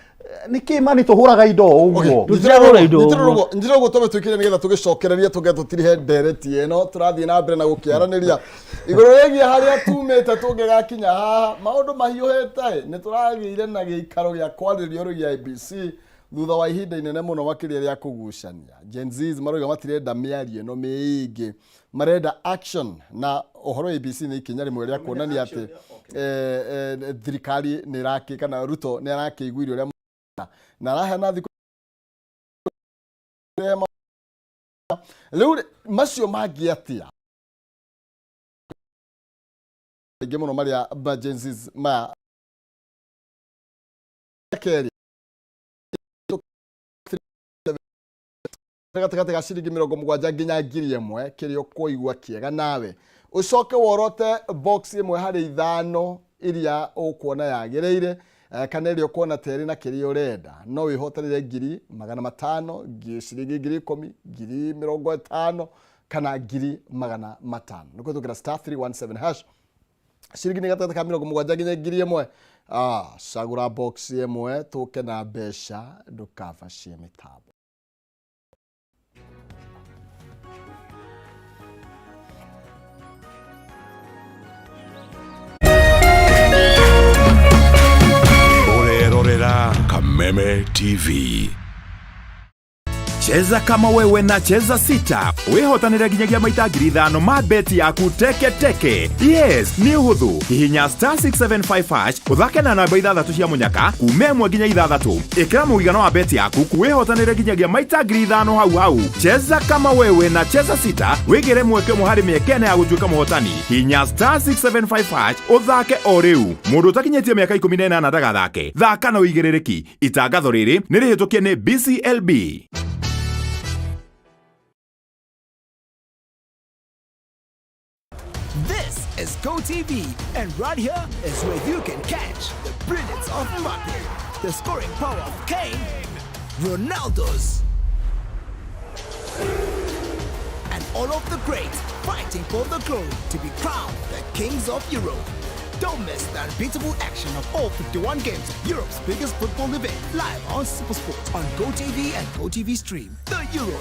nĩ kĩ mani tũhũraga indo o ũguo. Tũtirahũra indo ũguo. Njĩra ũguo twambe twĩkĩre nĩgetha tũgĩcokererie tũge tũtirihe ndereti ĩno tũrathiĩ na mbere na gũkĩaranĩria igũrũ rĩgiĩ harĩa tumĩte tũngĩgakinya haha. Maũndũ mahiũhĩte, nĩ tũragĩire na gĩikaro gĩa kwarĩrĩria ũrĩa IEBC thutha wa ihinda inene mũno makĩria rĩa kũgucania. Gen Zs marauga matirenda mĩario ĩno mĩingĩ, marenda action, na ũhoro wa IEBC nĩ ikinya rĩmwe rĩa kuonania atĩ thirikari nĩ ĩrakĩ kana Ruto nĩ arakĩiguire ũrĩa na araheana thikũ rĩu rĩ, macio mangĩ atĩa aingĩ mũno marĩa ba Gen Zs maya kerĩ gatagatĩ ga ciringi 70 nginya 1,000, kĩrĩa ũkũigua kĩega nawe, ũcoke worote box ĩmwe harĩ ithano iria ũkuona yagĩrĩire, kana ĩrĩa ũkuona ta ĩrĩ na kĩrĩa ũrenda, no wĩhotanĩre 500,000, ciringi 10,000, 50,000 kana 500,000. Nĩ kũhĩtũkĩra *317#. Ciringi nĩ gatagatĩ ka 70 nginya 1,000. Cagũra box ĩmwe tũke na mbeca, ndũkabacie mĩtambo. Ũrerorera Kameme TV. Cheza kama wewe na Cheza Sita, wĩhotanĩre nginyagia maita 5,000 ma beti yaku teke teke. Yes, nĩ ũhũthũ. Hihinya *675# ũthake na namba ithathatũ cia mũnyaka kuma 1 nginya 6, ĩkĩra mũigana wa beti yaku, wĩhotanĩre nginyagia maita 5,000 hau hau. Cheza kama wewe na Cheza Sita, wĩgĩre mweke ũmwe harĩ mĩeke 4 ya gũtuĩka mũhotani. Hinya *675# ũthake o rĩu. Mũndũ ũtakinyĩtie mĩaka 18 ndagathake. Thaka na ũigĩrĩrĩki. Itangatho rĩrĩ nĩ rĩhĩtũkie nĩ BCLB. This is GoTV, and right here is where you can catch the brilliance of Mbappe, the scoring power of Kane, Ronaldo's, and all of the greats fighting for the glory to be crowned the kings of Europe. Don't miss the unbeatable action of all 51 games of Europe's biggest football event live on Supersport on GoTV and GoTV Stream. The Euro.